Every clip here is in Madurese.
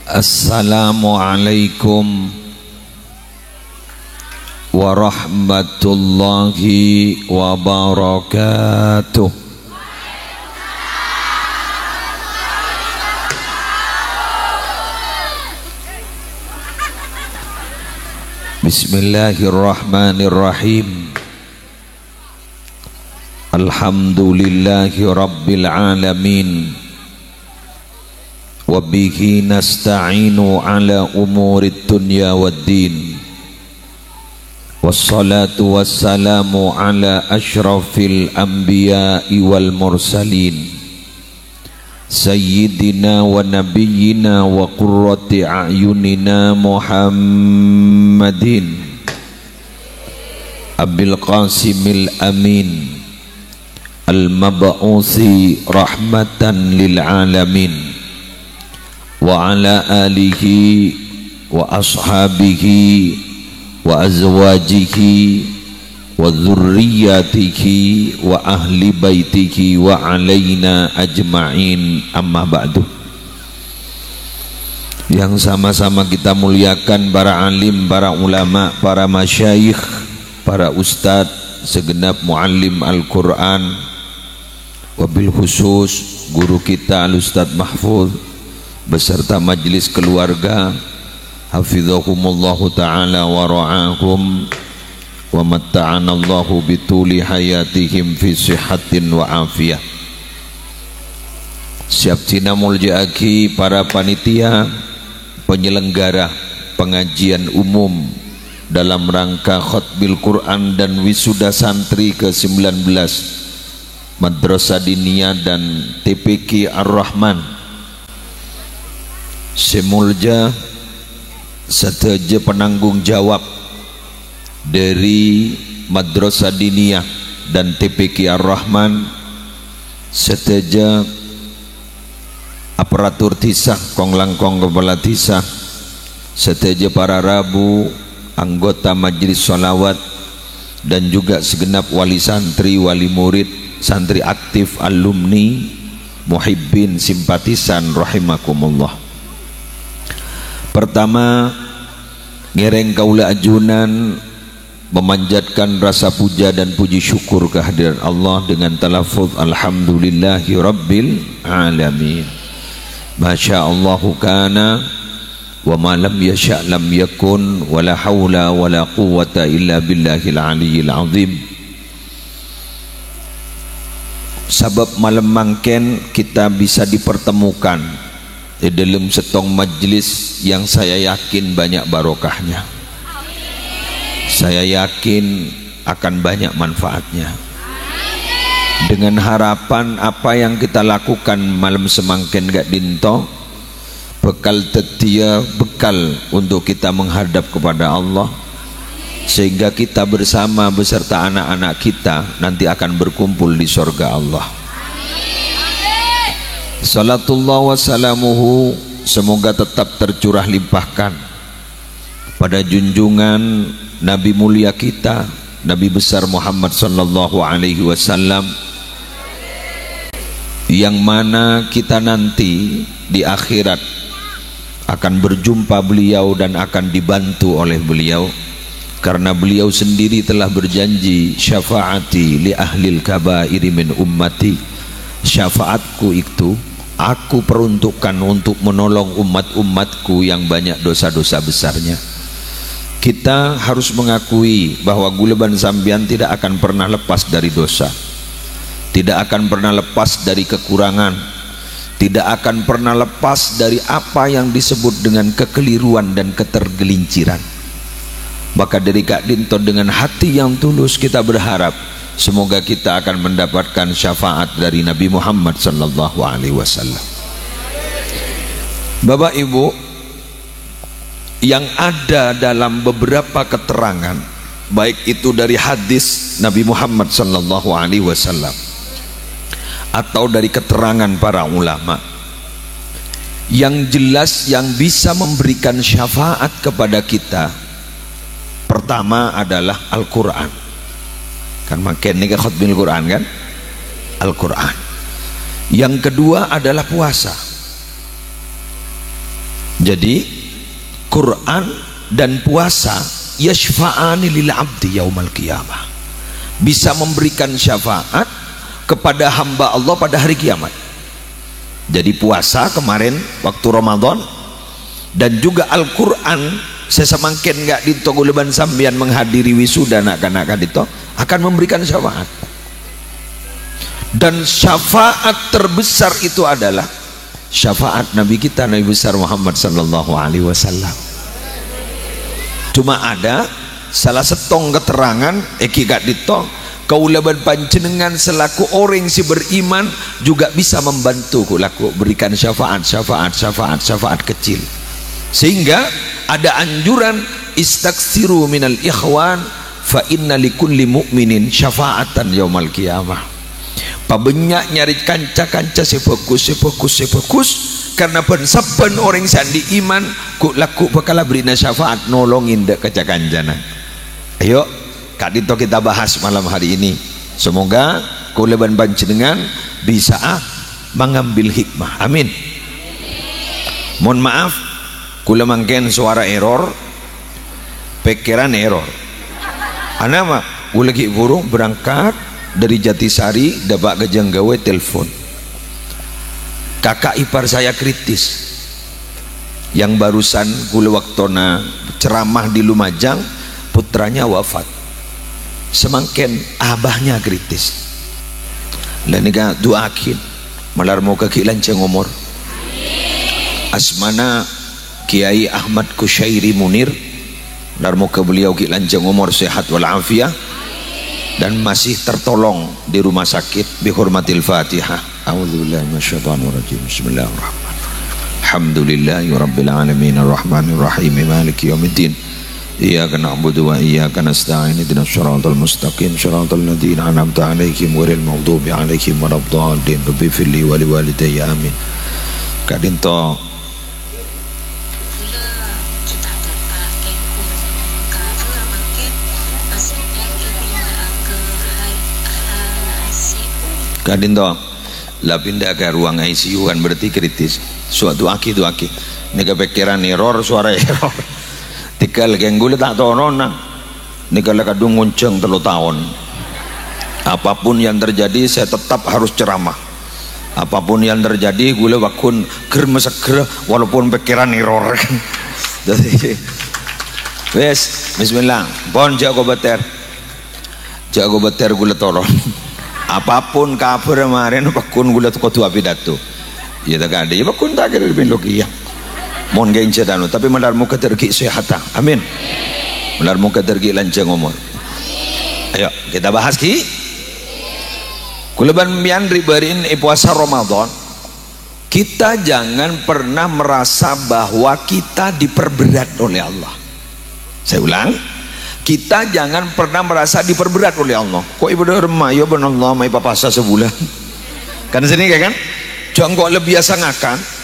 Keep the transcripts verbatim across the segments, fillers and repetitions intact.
Assalamualaikum warahmatullahi wabarakatuh. Bismillahirrahmanirrahim. Alhamdulillahi rabbil alamin. Wa bihi nasta'inu ala umurid dunya waddin. Wassalatu wassalamu ala asyrafil anbiya'i wal mursalin. Sayyidina wa nabiyyina wa qurrati a'yunina Muhammadin Abil Qasimil Amin al-mab'usi rahmatan lil alamin, wa ala alihi wa ashabihi wa azwajihi wa dzurriyyatihi wa ahli baitihi wa alaina ajma'in, amma ba'du. Yang sama-sama kita muliakan, para alim, para ulama, para masyayikh, para ustadz, segenap muallim Al-Quran, wabil khusus guru kita Al-Ustadz Mahfud beserta majelis keluarga, hafizahumullahu ta'ala wa ra'ahum, wa matta'anallahu bituli hayatihim fi sihatin wa afiyah. Siap sinamolja'agi para panitia penyelenggara pengajian umum dalam rangka khotmil Quran dan wisuda santri ke sembilan belas Madrasah Diniyah dan T P Q Ar-Rahman. Sè molja sadhâjâ penanggung jawab dhâri Madrasah Diniyah dan T P Q Ar-Rahman, sadhâjâ aparatur dhisa, kong-langkong kepala dhisa, sadhâjâ para rabu, anggota majelis sholawat, dan juga segenap wali santri, wali murid, santri aktif, alumni, muhibbin, simpatisan, rahimakumullah. Pertama, ngèrèng kaulâ ajunan memanjatkan rasa puja dan puji syukur kehadirat Allah dengan talafuz alhamdulillahi rabbil alamin. Masya Allahu kana, wa ma lam yasha' lam yakun, wa la haula wa la quwwata illa billahil aliyyil azim. Sabâb malem mangkèn kita bisa dipertemukan è dâlem sèttong majelis yang saya yakin banyak barokahnya. Saya yakin akan banyak manfaatnya. Dengan harapan apa yang kita lakukan malem samangkèn ka'dinto bhâkal dhâddhiyâ bekal untuk kita menghadap kepada Allah, sehingga kita bersama beserta anak-anak kita nanti akan berkumpul di sorga Allah. Salatullah wa salamuhu semoga tetap tercurah limpahkan pada junjungan Nabi mulia kita, Nabi besar Muhammad sallallahu alaihi wasallam, yang mana kita nanti di akhirat akan berjumpa beliau dan akan dibantu oleh beliau, karena beliau sendiri telah berjanji, "Syafaati li ahlil kabairi min ummati." Syafaatku itu aku peruntukkan untuk menolong umat-umatku yang banyak dosa-dosa besarnya. Kita harus mengakui bahwa ghulâ bân sampèyan tidak akan pernah lepas dari dosa. Tidak akan pernah lepas dari kekurangan. Tidak akan pernah lepas dari apa yang disebut dengan kekeliruan dan ketergelinciran. Maka dari ka'dinto dengan hati yang tulus kita berharap semoga kita akan mendapatkan syafaat dari Nabi Muhammad sallallahu alaihi wasallam. Bapak Ibu, yang ada dalam beberapa keterangan, baik itu dari hadis Nabi Muhammad sallallahu alaihi wasallam atau dari keterangan para ulama, yang jelas yang bisa memberikan syafaat kepada kita pertama adalah Al-Quran. Kan mangkèn nèka khotmil Quran kan? Al-Quran. Yang kedua adalah puasa. Jadi, Quran dan puasa yashfa'ani lil abdi yaumal qiyamah. Bisa memberikan syafaat kepada hamba Allah pada hari kiamat. Jadi, puasa kemarin waktu Ramadan dan juga Al-Quran, sè samangkèn ka'dinto kaulâ bân sampèyan menghadiri wisuda na'-kana' ka'dinto, akan memberikan syafaat. Dan syafaat terbesar itu adalah syafaat Nabi kita, Nabi besar Muhammad sallallahu alaihi wasallam. Cuma ada salah sèttong keterangan, èngghi ka'dinto, kaulâ bân panjhennengngan selaku orèng sè beriman juga bisa membantu, laku berikan syafaat, syafaat, syafaat, syafaat kecil. Sehingga ada anjuran, "Istaksiru minal ikhwan, fa inna likulli mu'minin syafa'atan yaumal qiyamah." Pabânnya' nyarè ca-kanca sè bhâghus, sè bhâghus, sè bhâghus, karna bân-sabbhân orèng sè andi' iman ghu'-lagghu' bhâkal aberri'ana syafaat, nolongè dâ' ka ca-kancana. Ayo, ka'dinto kita bahas malam hari ini. Semoga kaulâ bân panjhennengngan bisa'a mengambil hikmah. Amin. Mohon maaf, kaulâ mangkèn sowara error, pèkkèran error. Anapa? Kaulâ ghi' buru berangkat dari Jatisari, dâpa' ka Janggawa, telepon. Kakak ipar saya kritis. Yang barusan kaulâ waktona ceramah di Lumajang, putranya wafat. Samangkèn abahnya kritis. La nèka du'aaghi, malar moghâ ghi' lanjhâng omor. Asmana Kiai Ahmad Kusyairi Munir. Malar moghâ beliau ghi' lanjhâng omor, sehat wal afiat, dan masih tertolong di rumah sakit. Bi hurmatil Fatihah. A'udzubillahi minasyaitonirrajim. Bismillahirrahmanirrahim. Alhamdulillahirabbil alamin, arrahmanirrahim, maliki yaumiddin. Iyyaka na'budu wa iyyaka nasta'in. Ihdinas siratal mustaqim, siratal ladzina an'amta 'alaihim, ghairil maghdubi 'alaihim waladdallin. Rabbighfirli wa liwalidayya. Amin. Ka'dinto Ka'dinto, la pinda ka ruang I C U kan berarti kritis. Suwâ du'aaghi, du'aaghi. Nèka pèkkèran error, sowara error. Tèghâl kèng kaulâ ta' toronang. Nèka la kadhung ngonjhâng tello taon. Apapun yang terjadi, saya tetap harus ceramah. Apapun yang terjadi, kaulâ pagghun ghâr-maseggher walaupun pèkkèran error. Dhâddhi, wis, bismillah. Pon jhâ' kobâtèr. Jhâ' kobâtèr kaulâ toron. Apapun kabhâr marèna pagghun kaulâ kodhu apidato. Iyâ ta' ka'dinto, iyâ pagghun ta' kèra pèndoki iyâ. Mon kèng jhâ' tanu, tapè malar moghâ dâri ghi' sehata. Amin. Malar moghâ dâri ghi' lanjhâng omor. Ayo, kita bahas ghi. Kaulâ bân sampèyan ri-, bâri'na è powasa Ramadan, kita jangan pernah merasa bahwa kita diperberat oleh Allah. Saya ulang, kita jangan pernah merasa diperberat oleh Allah. Kok ibu dah remah ya bân Allah, mai papasa sebulan. Kan sini kan? Jhâ' engko' lebbi asangngaghi.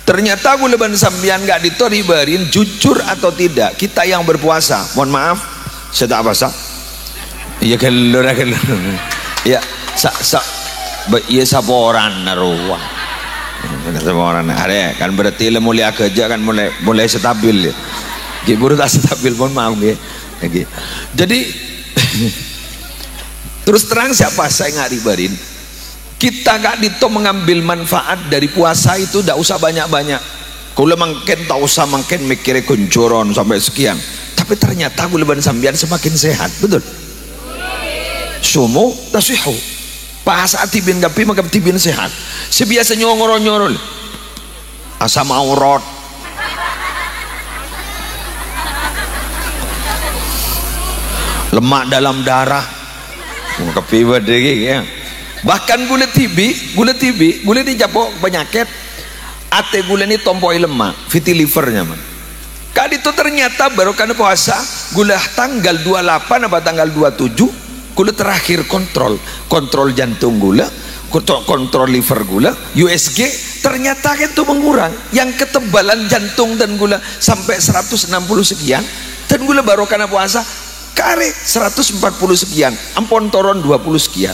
Ternyata kaulâ bân sampèyan ka'dinto ri-, bâri'na jujur atau tidak, kita yang berpuasa, mohon maaf, saya tak puasa. Iyâ, ghâllu ra ghâllu. Iyâ, sa-, sa-, ba-, iyâ, saporana rowa. Saporana. Arè, kan berarti la mulai agak aja kan mulai, mulai stabil ya. Ghi' buru ta' stabil, mohon maaf ngghi. Ngghi. Jadi, terus terang, siapa saya ngari barin? Kita ka'dinto mengambil manfaat dari puasa itu ndak usah banyak-banyak. Kaulâ mangkèn ta' usah mangkèn mèkkèrè ghânjhârân sampè' sekian. Tapè ternyata kaulâ bân sampèyan semakin sehat, betul? Sumu tasihhu. Pasa dhibi'na kabbhi mangkèn dhibi'na sehat. Sè biyasa nyoro-nyoro lho. Asam aurat. Lemak dalam darah. Wah, kabbhi bâdâ iki, ya. Bahkan kaulâ dhibi', kaulâ dhibi', kaulâ nèka ècapo' panyakèt. Atè kaulâ nèka tompo'è lemma', fatty liver nyamana. Ka'dinto ternyata barokana powasa, kaulâ tanggal dua lapan apa tanggal dua tujuh, kaulâ terakhir kontrol. Kontrol jantung kaulâ, kontrol, kontrol liver kaulâ, U S G, ternyata kan itu mengurang. Yang ketebalan jantung dan kaulâ sampai seratus enam puluh sekian, dan kaulâ barokana powasa, karè seratus empat puluh sekian, ampon toron dua puluh sekian.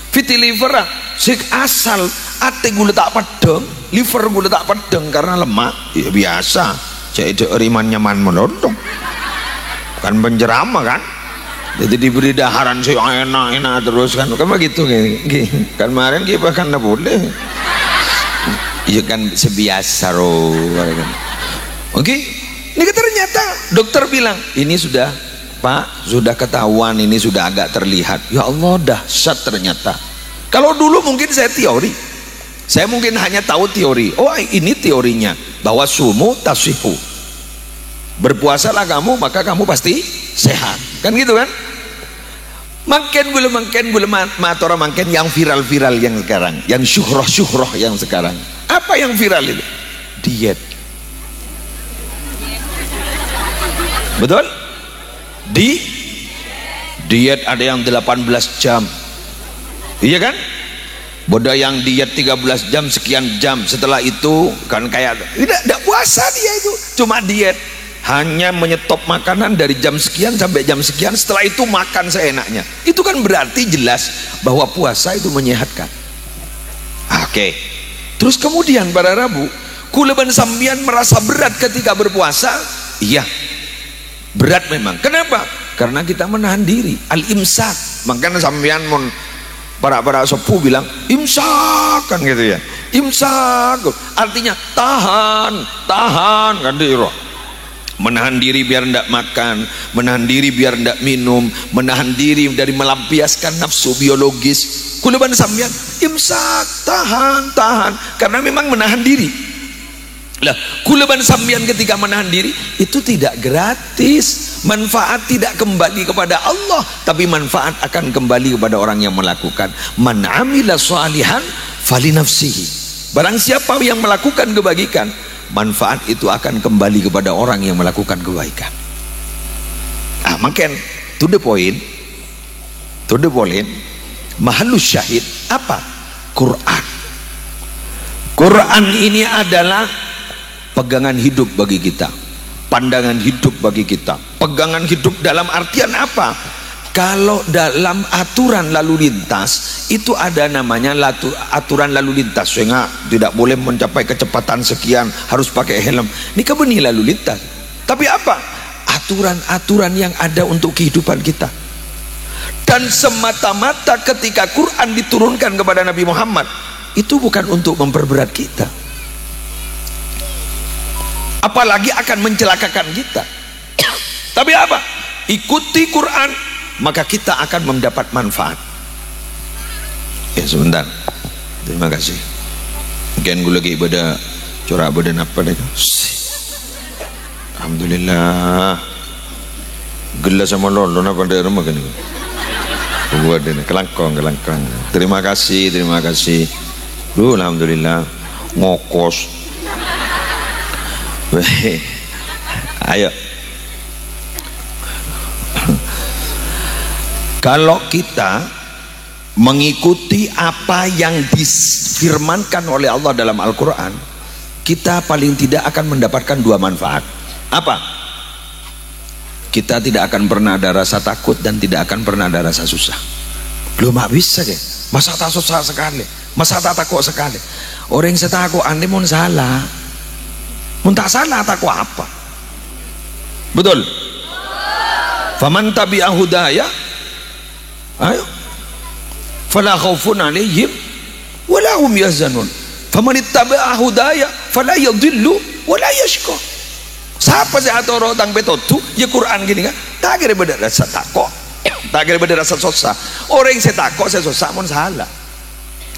Fatty liver, ah, sè asal atè ghulâ ta' peddhâng, liver ghulâ ta' peddhâng karena lemak, ya biasa. Cè' dâ' riman nyaman malolo. Kan penceramah, kan? Jadi diberi daharan sè enak-enak terus, kan. Kan begitu, ngghi. Ngghi. Kan kemarin kita bahkan nggak boleh. Ya kan, sè biasa, ro. Oke. Ini ternyata dokter bilang, "Ini sudah, Pak, sudah ketahuan, ini sudah agak terlihat." Ya Allah, dahsyat ternyata. Kalau dulu mungkin saya teori. Saya mungkin hanya tahu teori. Oh, ini teorinya, bahwa sumu tasihhu. Berpuasalah kamu, maka kamu pasti sehat. Kan gitu, kan? Mangkèn ghulâ, mangkèn ghulâ ma-, matora mangkèn yang viral-viral yang sekarang, yang syuhroh-syuhroh yang sekarang. Apa yang viral itu? Diet. Betul? Di diet ada yang delapan belas jam. Iya kan? Bâdâ yang diet tiga belas jam, sekian jam. Setelah itu kan kayak tidak, tidak puasa dia itu, cuma diet. Hanya menyetop makanan dari jam sekian sampai jam sekian, setelah itu makan seenaknya. Itu kan berarti jelas bahwa puasa itu menyehatkan. Oke. Terus kemudian para rabu, ghulâ bân sampèyan merasa berat ketika berpuasa? Iya. Berat memang. Kenapa? Karena kita menahan diri. Al-imsak. Makanya sampèyan mon para-para sepuh bilang, "Imsak," kan gitu ya. "Imsak." Artinya tahan, tahan, kan gitu. Menahan diri biar ndak makan, menahan diri biar ndak minum, menahan diri dari melampiaskan nafsu biologis. Ghulâ bân sampèyan imsak, tahan, tahan. Karena memang menahan diri. Lah, ghulâ bân sampèyan ketika menahan diri, itu tidak gratis. Manfaat tidak kembali kepada Allah, tapi manfaat akan kembali kepada orang yang melakukan. "Man amila shalihan falinafsihi." Barang siapa yang melakukan kebajikan, manfaat itu akan kembali kepada orang yang melakukan kebaikan. Ah, mangkèn, to the point. To the point. Mahallus syahid apa? Quran. Quran ini adalah pegangan hidup bagi kita, pandangan hidup bagi kita. Pegangan hidup dalam artian apa? Kalau dalam aturan lalu lintas, itu ada namanya latu-, aturan lalu lintas. Sehingga tidak boleh mencapai kecepatan sekian, harus pakai helm. Ini kan bânnè lalu lintas. Tapi apa? Aturan-aturan yang ada untuk kehidupan kita. Dan semata-mata ketika Quran diturunkan kepada Nabi Muhammad, itu bukan untuk memperberat kita. Apalagi akan mencelakakan kita. Tapi apa? Ikuti Quran, maka kita akan mendapat manfaat. Ya, sebentar. Terima kasih. Mungkin gue lagi pada corak pada napa deh. Alhamdulillah. Gelas sama lolo napa ndak remeh kan? Buat ini kelangkong, kelangkong. Terima kasih, terima kasih. Duh, alhamdulillah. Ngokos. Weh. Ayo. Kalau kita mengikuti apa yang difirmankan oleh Allah dalam Al-Quran, kita paling tidak akan mendapatkan dua manfaat. Apa? Kita tidak akan pernah ada rasa takut dan tidak akan pernah ada rasa susah. Lho, ma' bisa, kè? Masa ta' susah sekali? Masa ta' tako' sekali? Orèng sè tako' anè mon sala. Mon ta' sala, tako' apa? Betul? Faman tabi'a hudaya, ayo. Fala khaufun 'alaihim wala hum yahzanun. Faman ittaba'a hudaya fala yadhillu wala yashqa. Sapa sè atoro' tang pètodhu, ya Quran ghânèka, ta' kèra bâdâ rasa tako', ta' kèra bâdâ rasa sossa. Orèng sè tako', sè sossa mon sala.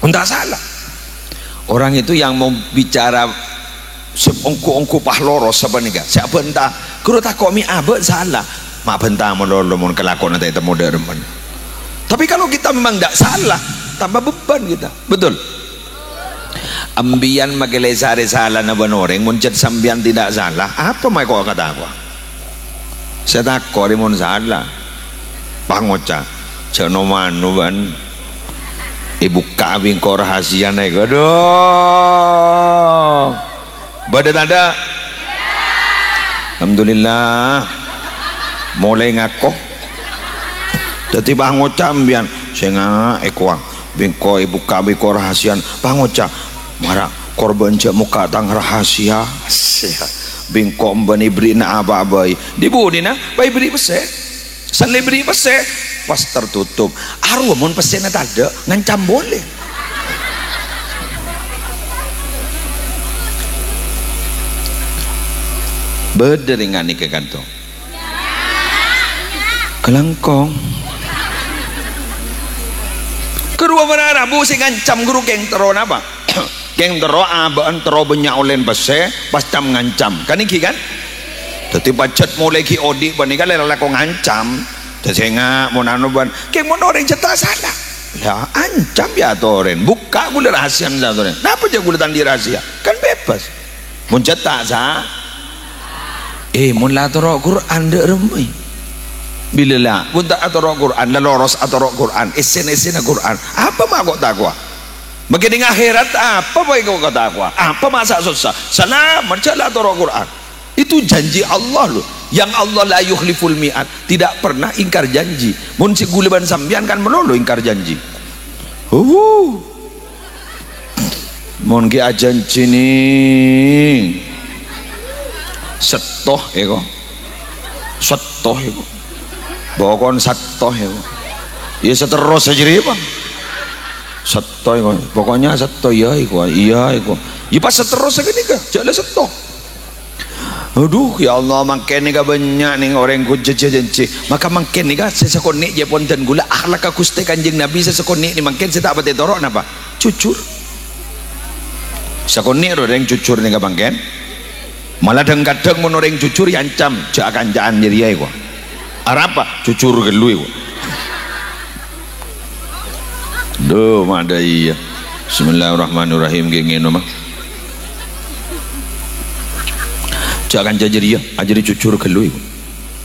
Mon ta' sala. Orang itu yang mau bicara sè ongghu-ongghu pas loro sapanèka, sè abhânta, ghuru tako' mè' abâ' sala. Ma' bhânta malolo mon kalakowanna ta' ètemmo dâ' remma. Tapi kalau kita memang ndak salah, tambah beban kita. Betul? Embiyan makè lè sarè salana bân orèng, mon jhât sampèyan tidak salah, apa ma' kok katakowa? Sè tako' rè mon sala. Pangoca', jhâ' no-mano bân. Èbukka' bi' engko' rahasiana, aduh. Bâdâ tadâ'? Alhamdulillah. Molaè ngako. Dhâddhi pangoca' embiyan, sènga' èkowa. Bengko èbukka' bengko rahasian, pangoca', "Mara, kor bâ'na jhâ' mokka' tang rahasia." Bengko bâ'na èberri'na apa bhâi. Dhi-budhina, bhâi èberri' pèssè. San la èberri' pèssè, pas tertutup. Arowa mon pèssèna tadâ', ngancam polè. Bâdâ rèng ghânèka ka'dinto. Kalangkong. Karowa mara rabu sè ngancam ghuru kèng terro napa? Kèng terro abâ'na terro bânnya' ollèna pèssè, pas cam-ngancam. Kan ènggi, kan? Dhâddhi pajhât molaè ghi' odi' panèka la-, lako ngancam. Dhâddhi enga' mon anu bân, kèng mon orèng jhâ' ta' sala. La, ancam yâ atorèn. Bukka' ghulâ rahasiana sè atorèn. Napa jhâ' ghulâ ta' andi' rahasia? Kan bebas. Mon jhâ' ta' sa-, eh, mon la atoro' Qur'an, dâ' remma. Bilâ la, mon ta' atoro' Qur'an, la loros atoro' Qur'an, èssèna-èssèna Qur'an. Apa ma' ko' takowa? Mangkèn neng akhèrat, apa bhâi ko' takowa? Apa ma' sa-, sossa? Salamet, jhâ' la atoro' Qur'an. Itu janji Allah, loh. Yang Allah la yukhliful mi'ad. Tidak pernah ingkar janji. Mon sè ghulâ bân sampèyan kan malolo ingkar janji. Huh. Mon ghi' ajhânjhi, nèng. Sèttong, èko. Sèttong, èko. Pokokna sèttong, èko. Yâ, saterrossa jârèya, Bang. Sèttong, èko. Pokoknya sèttong, iyâ, èko. Iyâ, èko. Yâ, pas saterrossa ghânèka. Jhâ' la sèttong. Adhu, ya Allah, mangkèn nèka bânnya' nèng orèng ghun jhâ-, jhâ-, jhânjhi. Maka mangkèn nèka sè sakonè' jhâ' pon dân ghulâ akhlakka Ghustè Kanjeng Nabi sè sakonè' nèka mangkèn sè ta' patè toro' napa? Jujur. Sakonè' ro orèng jujur nèka mangkèn. Mala dhâng-kadhâng mon orèng jujur èancam, "Jhâ' akanca'an jârèya," èko. Arapa? Jujur ghâllu, èko. Duh, ma' dâ' iyâ. Bismillahirrahmanirrahim, ghi' ngèno, ma'. Jhâ' kanca jârèya, ajârèya jujur ghâllu, èko.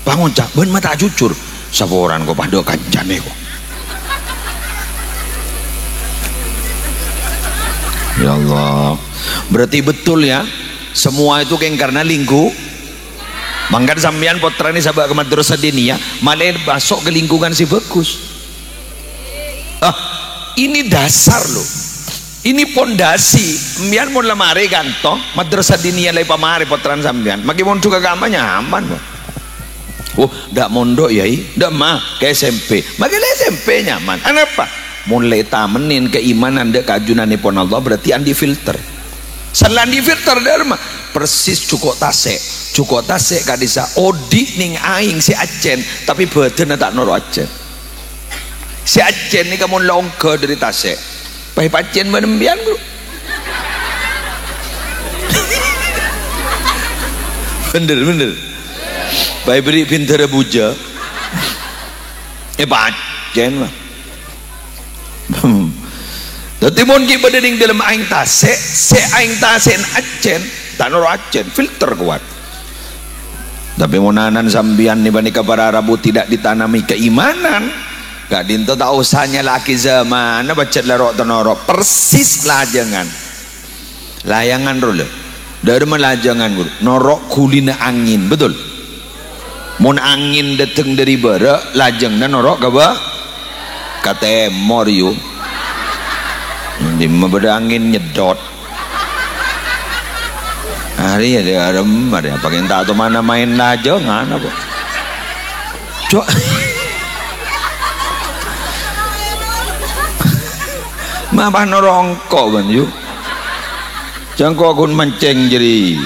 Pangoca', "Bân ma' ta' jujur." Saporana ko' padâ kancana, èko. Ya Allah. Berarti betul, ya. Semua itu kèng karena lingku-, Mangkana sampèyan pottrana sabâ' ka madrasah diniyah, malè maso' ka lingkungan sè bhâghus. Ah, ini dasar, loh. Ini pondasi. Sampèyan mon la marè kanto, madrasah diniyah la èpamarè pottrana sampèyan. Makè mondhughâ ka kamma nyaman, Pak. Oh, ndak mondhuk, Yai. Ndak, ma, ka S M P. Makè la S M P nyaman. Anapa? Mon la ètamenè kaimanan dâ' ka ajunanèpon Allah, berarti andi' filter. San la andi' filter dâ' remma? Persis jhuko' tasè'. Jhuko' tasè' ka'dissa' odi' nèng aèng sè accèn, tapè bâdânna ta' noro' accèn. Sè accèn nèka mon la ongghâ dâri tasè', pas èpaccèn bân sampèyan, Bro. Bhender, bhender. Pas èberri' bhindhârâ bujâ, èpaccèn, Pak. Dhâddhi, mon ghi' bâdâ nèng dâlem aèng tasè', sè aèng tasè'na accèn, ta' noro' accèn, filter kowat. Tapè mon ana'na sampèyan nè panèka para rabu tidak ditanami keimanan, ka'dinto ta' osa nyala'aghi zamanna, pajhât la ro'-tanoro', persis lajângan. Lajângan ro, lho. Dâ' remma lajângan, Bro? Noro' ghulina angèn, betul? Mon angèn dâteng dâri bârâ', lajânganna noro' ka bâ-, ka tèmor, yu. Dimma bâdâ angèn nyedot. Arèya dâ' remma, arèya pakèn ta' tomana maèn lajângan apa? Cok. Ma' pas noro' engko', bân, yu. Jhâ' engko' ghun mancèng jârèya.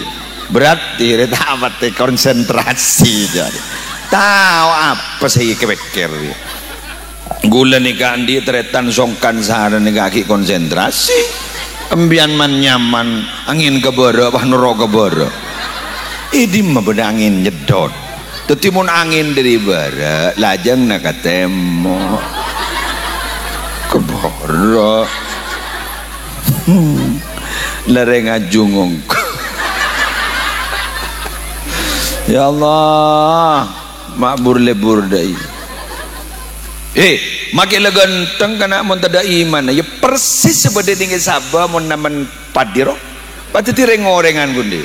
Berarti rè ta' patè konsentrasi, jârèya. Tao apa sè èpèkkèr, yu. Ghulâ nèka andi' tarètan songkan sareng nèka ghi' konsentrasi. Sampèyan man-nyaman, angèn ka bârâ', pas noro' ka bârâ'. È dimma bâdâ angèn nyedot? Dhâddhi, mon angèn dâri bârâ', lajânganna ka tèmor. Ka bârâ'. Hmm. Larèng ajungong. Ya Allah, ma' bur-lebbur dâi. Eh, makè la ghântheng kana' mon tadâ' iman, ya persis sè bâdâ nèng sabâ mon namen padhi ro. Padâ dhâddhi rèng-orèngan ghun dhi.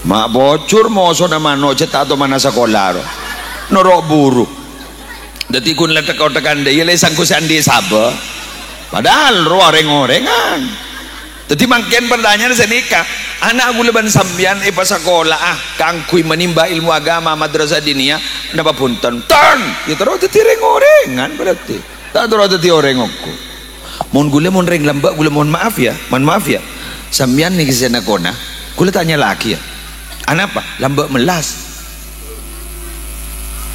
Ma' bocor mosona mano' jhâ' ta' tomana sakola ro. Noro' buru. Dhâddhi ghun la thèk-othèkan dhâ' iyâ la èsangghu sè andi' sabâ. Padahal rowa rèng-orèngan. Dhâddhi mangkèn partanyaan sanèka, ana' ghulâ bân sampèyan èpasakola'a kaangghuy manimba èlmo agama madrasah diniyah, napa bhunten? Bhunten! Yâ terro dhâddhi rèng-orèngan berarti. Ta' terro dhâddhi orèng ongghu. Mon ghulâ mon rèng lambâ', ghulâ mohon maaf ya, mohon maaf ya. Sampèyan nèka sè nakona, ghulâ ta' nyala'aghi ya. Anapa? Lambâ' mellas.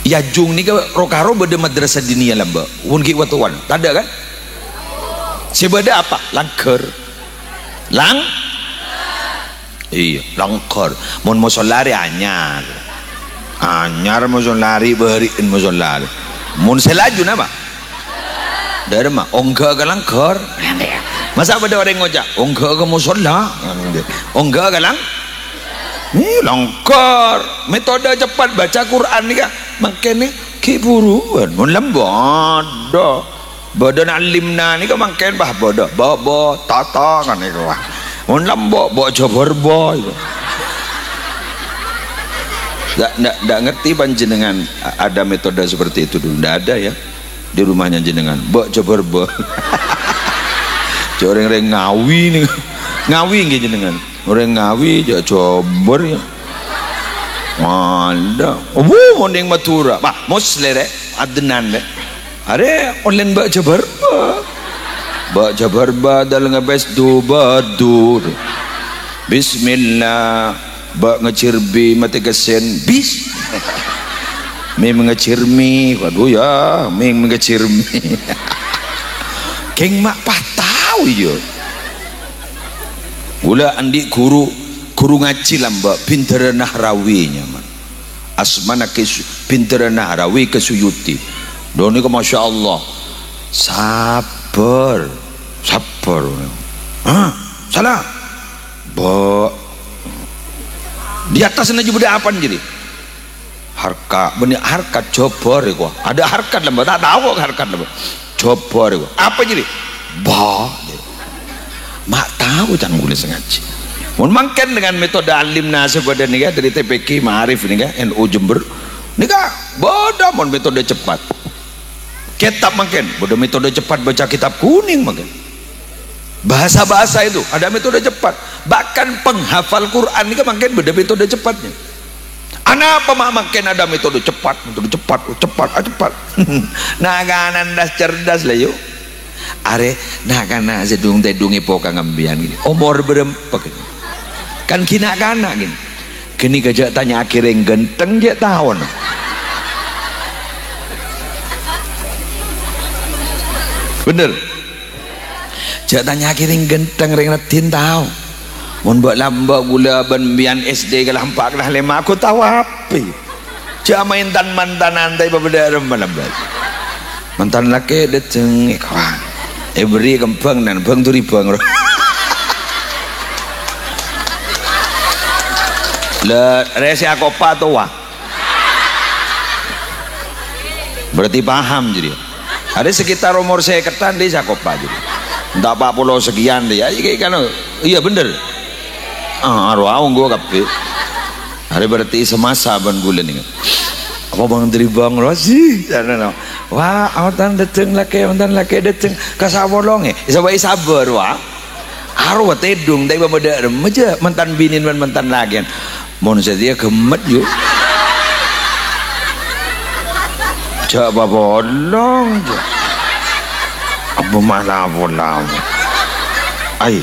Yajung nèka ro-karo bâdâ madrasah diniyah lambâ'. Wun ghi' wattowan. Tadâ' kan? Sè bâdâ apa? Langghâr. Lang? Iyâ, langghâr. Mon mosolla rè anyar. Anyar mosolla rè, bâri'en mosolla rè. Mon sè laju napa? Dâremma, ongghâ ka langghâr. Masa' bâdâ orèng ngoca', "Ongghâ ka mosolla"? Ongghâ ka lang-, Ih, langghâr. Metode cepat baca Quran nèka mangkèn ghi' buruwân. Mon lambâ' adâ. Bâdâna alimna nèka mangkèn, bah, bâdâ. Bâ, bâ, tata kan nèka, wah. Mon lambâ', bâ, jabâr, bâ, itu. Ndak, ndak, ndak ngerti panjenengan a-, ada metode seperti itu dulu. Ndak ada, ya. Di rumahnya jenengan. Bâ, jabâr, bâ. Jhâ' rèng-rèng ngawi nèka. Ngawi ngghi jenengan. Orèng ngawi jhâ' jabâr, ya. Ada. Wuh, mon nèng Madhurâ. Wah, Muslim, rè. Adnan, rè. Arè, ollèn bâ' jabâr, bâ'. Bâ' jabâr, bâ', dâlem ngabès du, bâ', dur. Bismillah. Bâ' ngajhârbhi matè kessen, bis. Mim ngajhârmi, waduh, ya, mim ngajhârmi. Kèng ma' pas tao, iyâ. Ghulâ andi' ghuru, ghuru ngajhi lambâ', Bindara Nahrawi nyamana. Asmana Ki Su-, Bindara Nahrawi Ki Suyuti. Dâ' nèka, masya Allah. Sabbhâr. Sabbhâr. Hah? Salah? Bâ'. Di atasnya juga ada apa jadi? Harkat, bânnè harkat jabâr iku. Ada harkat lambâ', ta' tao kok harkat lambâ'. Jabâr iku. Apa jadi? Bâ'. Ma' tao can ghulâ sè ngajhi. Mon mangkèn dengan metode alimna sè bâdâ nèka dâri T P Q Ma'arif nèka, N U Jember. Nèka bâdâ mon metode cepat. Kètab mangkèn, bâdâ metode cepat baca kitab kuning mangkèn. Bahasa-bahasa itu ada metode cepat. Bahkan penghafal Quran nèka mangkèn bâdâ metode cepatnya. Anapa ma' mangkèn ada metode cepat, metode cepat, oh, cepat, ah, cepat. Na'-kana' cerdas la, yu. Arè na'-kana' sè dung-tèdung èpoka ngambiyân ghi. Omor bârâmpa ghi? Kan ghi na'-kana' ghi. Ghânèka jhâ' tanya'aghi rèng ghântheng, jhâ' taona. Bhender? Jhâ' tanya'aghi rèng ghântheng, rèng raddhin tao. Mon bâ' lambâ' ghulâ bân bi'ân S D kelas empat, kelas lima, aku tao apa? Jhâ' maèntan mantanan, ta' èpabâdâ'â rèmma lambâ'. Mantan lakè' dâteng, èkawang. Èberri' kembhâng, nan bhâng duri bhâng, ro. Lè, rè sè akopa towa. Berarti paham jadi. Ada sekitar umur sèkèttan dâ' sakopa jadi. Entah empat puluh sekian dâ', ya, iki kan, iya bhender. Ah, arowa ongghu kabbhi. Arè berarti semasa bân ghulâ nèka. Apa Bang Dribang Rosi? Wah, awantan dâteng lakè', awantan lakè' dâteng. Ka sapolongè. Isa wae sabâr, wah. Arowa tèdung, ta' èpabâdâ'â rèmma jhâ', mantan binèn bân mantan lakè'an. Mon satèya ghemmet, yu. Jhâ' papolong, jhâ'. Apa malah polong? Ai.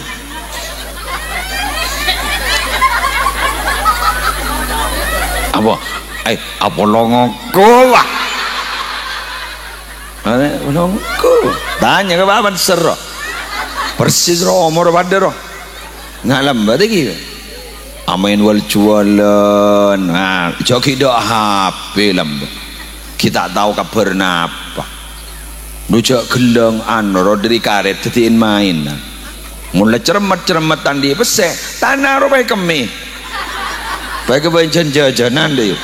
Apa? Ai, apolong aku, wah. Arè, polong aku. Tanya ka Bapak Sero. Persis ro, omor padâ ro. Nga' lambâ' ta' ghi. Amaèn wal-juwâlân. Nah, jhâ' ghi' dâ' H P lambâ'. Ghi' ta' tao kabhâr napa. Dhu jhâ' ghellâng ano ro dâri karèt dhâddhi èn-maènan. Mon la cermet-cermet ta' andi' pèssè, tana ro paè kemmè. Paè kabânjhân jhâjhânan dâ'.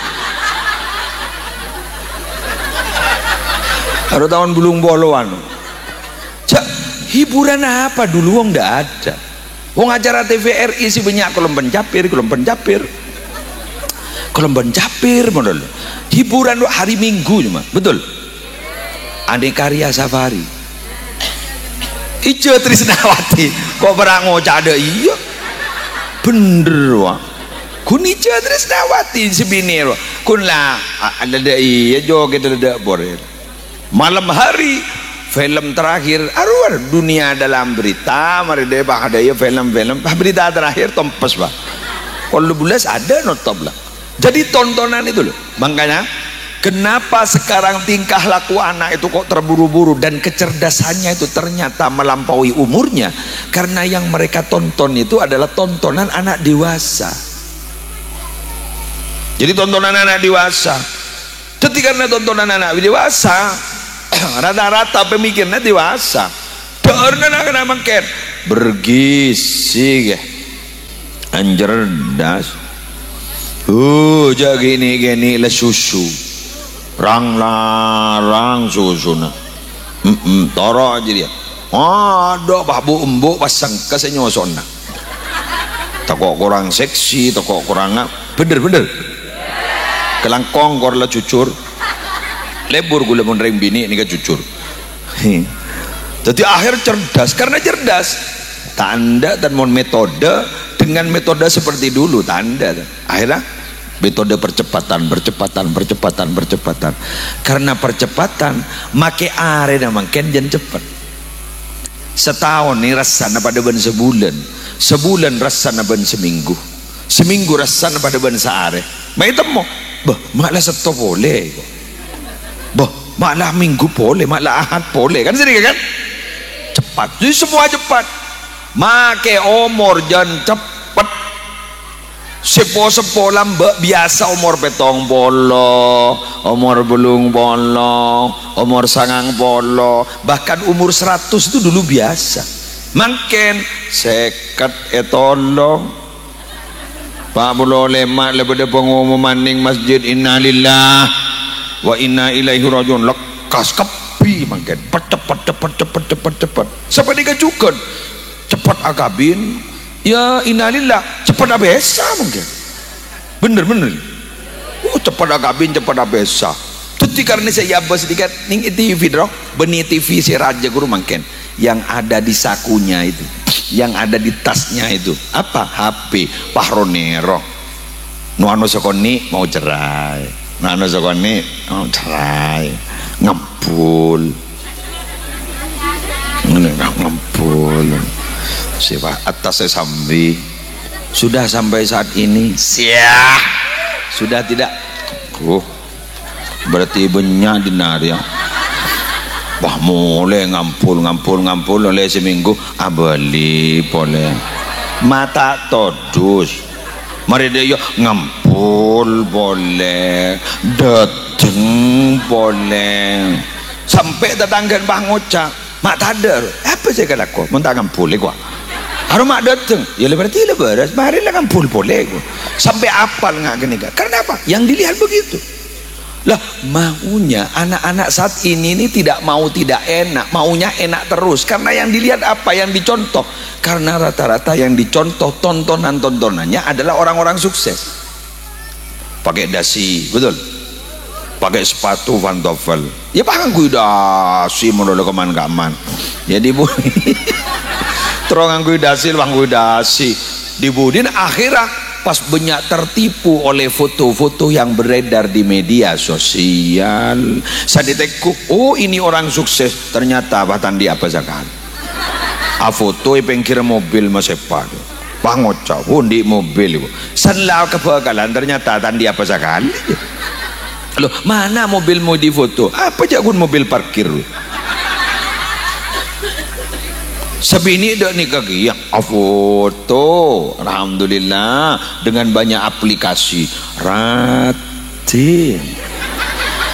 Aro taon bâllung polowan. Jhâ', hiburan apa dulu wong ndak ada. Wong acara T V R I sè bânnya' kolomban capir, kolomban capir. Kolomban capir model. Hiburan hari Minggu cuma, betul? Ane karya Safari. Ija Trisnawati. Kok pernah ngoca' dha' iya? Bhender, wa. Ghun Ija Trisnawati sè binè, wa. Ghun la, a-, a-, dha' iya, joget dha' pore. Malam hari, film terakhir, arowa Dunia Dalam Berita, marè dha' pas ada ya film-film, pas berita terakhir, tompes, wa. Pokol dua belas ada notop la. Jadi tontonan itu loh. Makanya, kenapa sekarang tingkah laku anak itu kok terburu-buru dan kecerdasannya itu ternyata melampaui umurnya? Karena yang mereka tonton itu adalah tontonan anak dewasa. Jadi tontonan anak dewasa. Jadi karena tontonan anak dewasa, rata-rata pemikirannya dewasa. Dhâ'ârna na'-kana' mangkèn bergizi, ghi. An cerdas. Uh, jhâ' gini-gini la susu. Rang-larang susuna. Mm-mm, toro' aja dia. Adhu, bah, bu'-embu' pas sengka sè nyosona. Tako' kurang seksi, tako' kurang a-, bener-bener. Kalangkong kor la jujur. Lebur ghulâ mon rèng binè' nèka jujur. He. Jadi akhir cerdas, karena cerdas. Tandha dan mon metode dengan metode seperti dulu, tandha. Akhirnya metode percepatan, percepatan, percepatan, percepatan. Karena percepatan, make arèna mangkèn jhân cepet. Sataon nè rassana padâ bân sabulân. Sabulân rassana bân samènggu. Samènggu rassana padâ bân saarè. Ma' ètemmo, "Bâh, ma' la Settong polè, kok. Bâh, ma' la Minggu polè, ma' la Ahad polè." Kan sering, kan? Cepat. Jadi semua cepat. Make omor jhân cepet. Seppo-seppo lambâ' biyasa omor pèttong polo, omor bâllung polo, omor sangang polo, bahkan umur seratus itu dulu biasa. Mangkèn sèket ètolong. Pa' polo lèma' la bâdâ pangomoman neng masjid, "Innalillah wa inna ilaihi raji'un." Lekkas kabbhi mangkèn. Pet, cepet, cepet, cepet, cepet, cepet. Sapanèka jhughân. Cepet akabin. Ya, innalillah. Cepet apèsa mangkèn. Bener, bener. Oh, cepet akabin, cepet apèsa. Dhâddhi karna sè èabâs dhika neng T V, Dro. Bânnè T V sè rajâ ghuru mangkèn. Yang ada di sakunya itu, yang ada di tasnya itu, apa? H P, pah ro-nèro. Nu ano sakonè' mau cerai. Nu ano sakonè' mau cerai. Ngambul. Ngene, ngambul. Sifat atas sambi. Sudah sampai saat ini, siah. Sudah tidak? Oh. Berarti bânnya' dinarè, ya. Wah, molè ngampol, ngampol, ngampol, olè samènggu, abâli polè. Mata todus. Marè dâ' iyâ ngampol polè, dâteng polè. Sampè' tatangghâna pas ngoca', "Ma' tadâ', apa sè èkalako? Mon ta' ngampol, èkowa." Aro ma' dâteng, ya berarti la bârâs, marè la ngampol polè, èkowa. Sampè' apal nga' ghânèka. Karena apa? Yang dilihat begitu. Lah, maunya anak-anak saat ini ini tidak mau tidak enak, maunya enak terus. Karena yang dilihat apa? Yang dicontoh. Karena rata-rata yang dicontoh tontonan-tontonannya adalah orang-orang sukses. Pakai dasi, betul? Pakai sepatu pantofel. Ya, pas ngangghuy dasi, mon la kaman-kaman. Ya, dibu-, terro ngangghuy dasi, pas ngangghuy dasi. Di budina akhirnya pas bânnya' tertipu oleh foto-foto yang beredar di media sosial. Sè ètèngghu, "Oh, ini orang sukses." Ternyata pas ta' andi' apa sakali. Afoto è pèngghir mobil Mazeppa. Pas ngoca', "Oh, andi' mobil, iku." Sè la kabhâkalan ternyata ta' andi' apa sakali. Loh, mana mobilmu difoto? Apa jhâ' ghun mobil parkir? Sabinè' dâ' nèka kèya, afoto. Alhamdulillah, dengan banyak aplikasi. Raddhin.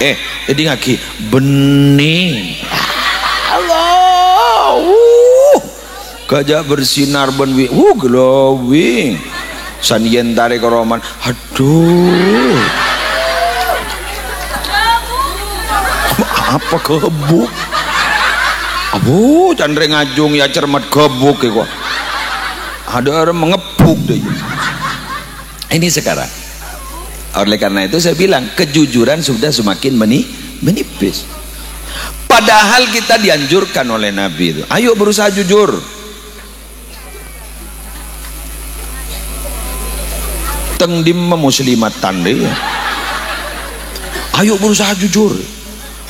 Eh, èdingngaghi, bhennè. Allah. Uh. Kajâ' bersinar bân wi-, wuh, glowing. San yen tarè ka romana, aduh. Apa gâbuk? Abu, can rè ngajung ya cermet gâbuk iku. Ada orang mengebuk deh. Ini sekarang. Oleh karena itu saya bilang, kejujuran sudah semakin meni-, menipis. Padahal kita dianjurkan oleh Nabi itu. Ayo berusaha jujur. Teng dimma muslimatan deh. Ayo berusaha jujur.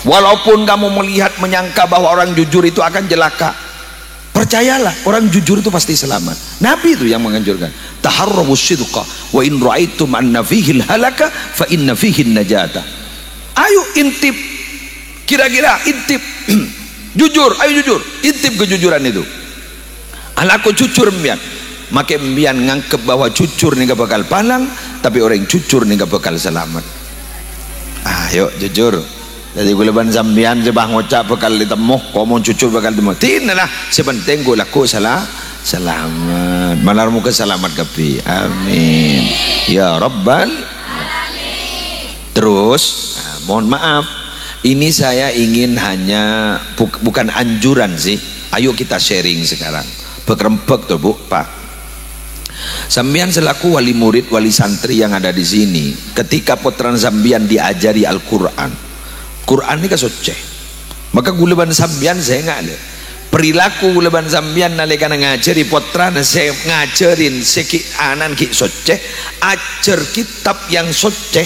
Walaupun kamu melihat, menyangka bahwa orang jujur itu akan celaka, percayalah, orang jujur itu pasti selamat. Nabi itu yang menganjurkan, "Taharrawu sidqa, wa in ra'aitum anna fihil halaka, fa inna fihin najata." Ayo intip, kira-kira intip. Jujur, ayo jujur. Intip kejujuran itu. Alako jujur empiyan. Make empiyan nganggep bahwa jujur nèka bakal palang, tapi orang jujur nèka bakal selamat. Ayo jujur. Jadi kaulâ bân sampèyan sè pas ngoca' bakal ditemmo, komo jujur bakal ditemmo. Dinala, sè penting kaulâ lagghu' sala-, salamet. Malar moghâ salamet kabbhi. Amin. Ya Rabbal. Terus, nah, mohon maaf, ini saya ingin hanya buk-, bukan anjuran sih. Ayo kita sharing sekarang. Bâk rembhâk to, Bu, Pak. Sampèyan selaku wali murid, wali santri yang ada di sini, ketika pottrana sampèyan diajari Al-Qur'an, Qur'an nèka soccè. Maka kaulâ bân sampèyan sènga', lè. Perilaku kaulâ bân sampèyan nalèkana ngajhâri pottrana sè ngajhârin sè ghi' ana'na ghi' soccè, ajhâr kitab yang soccè.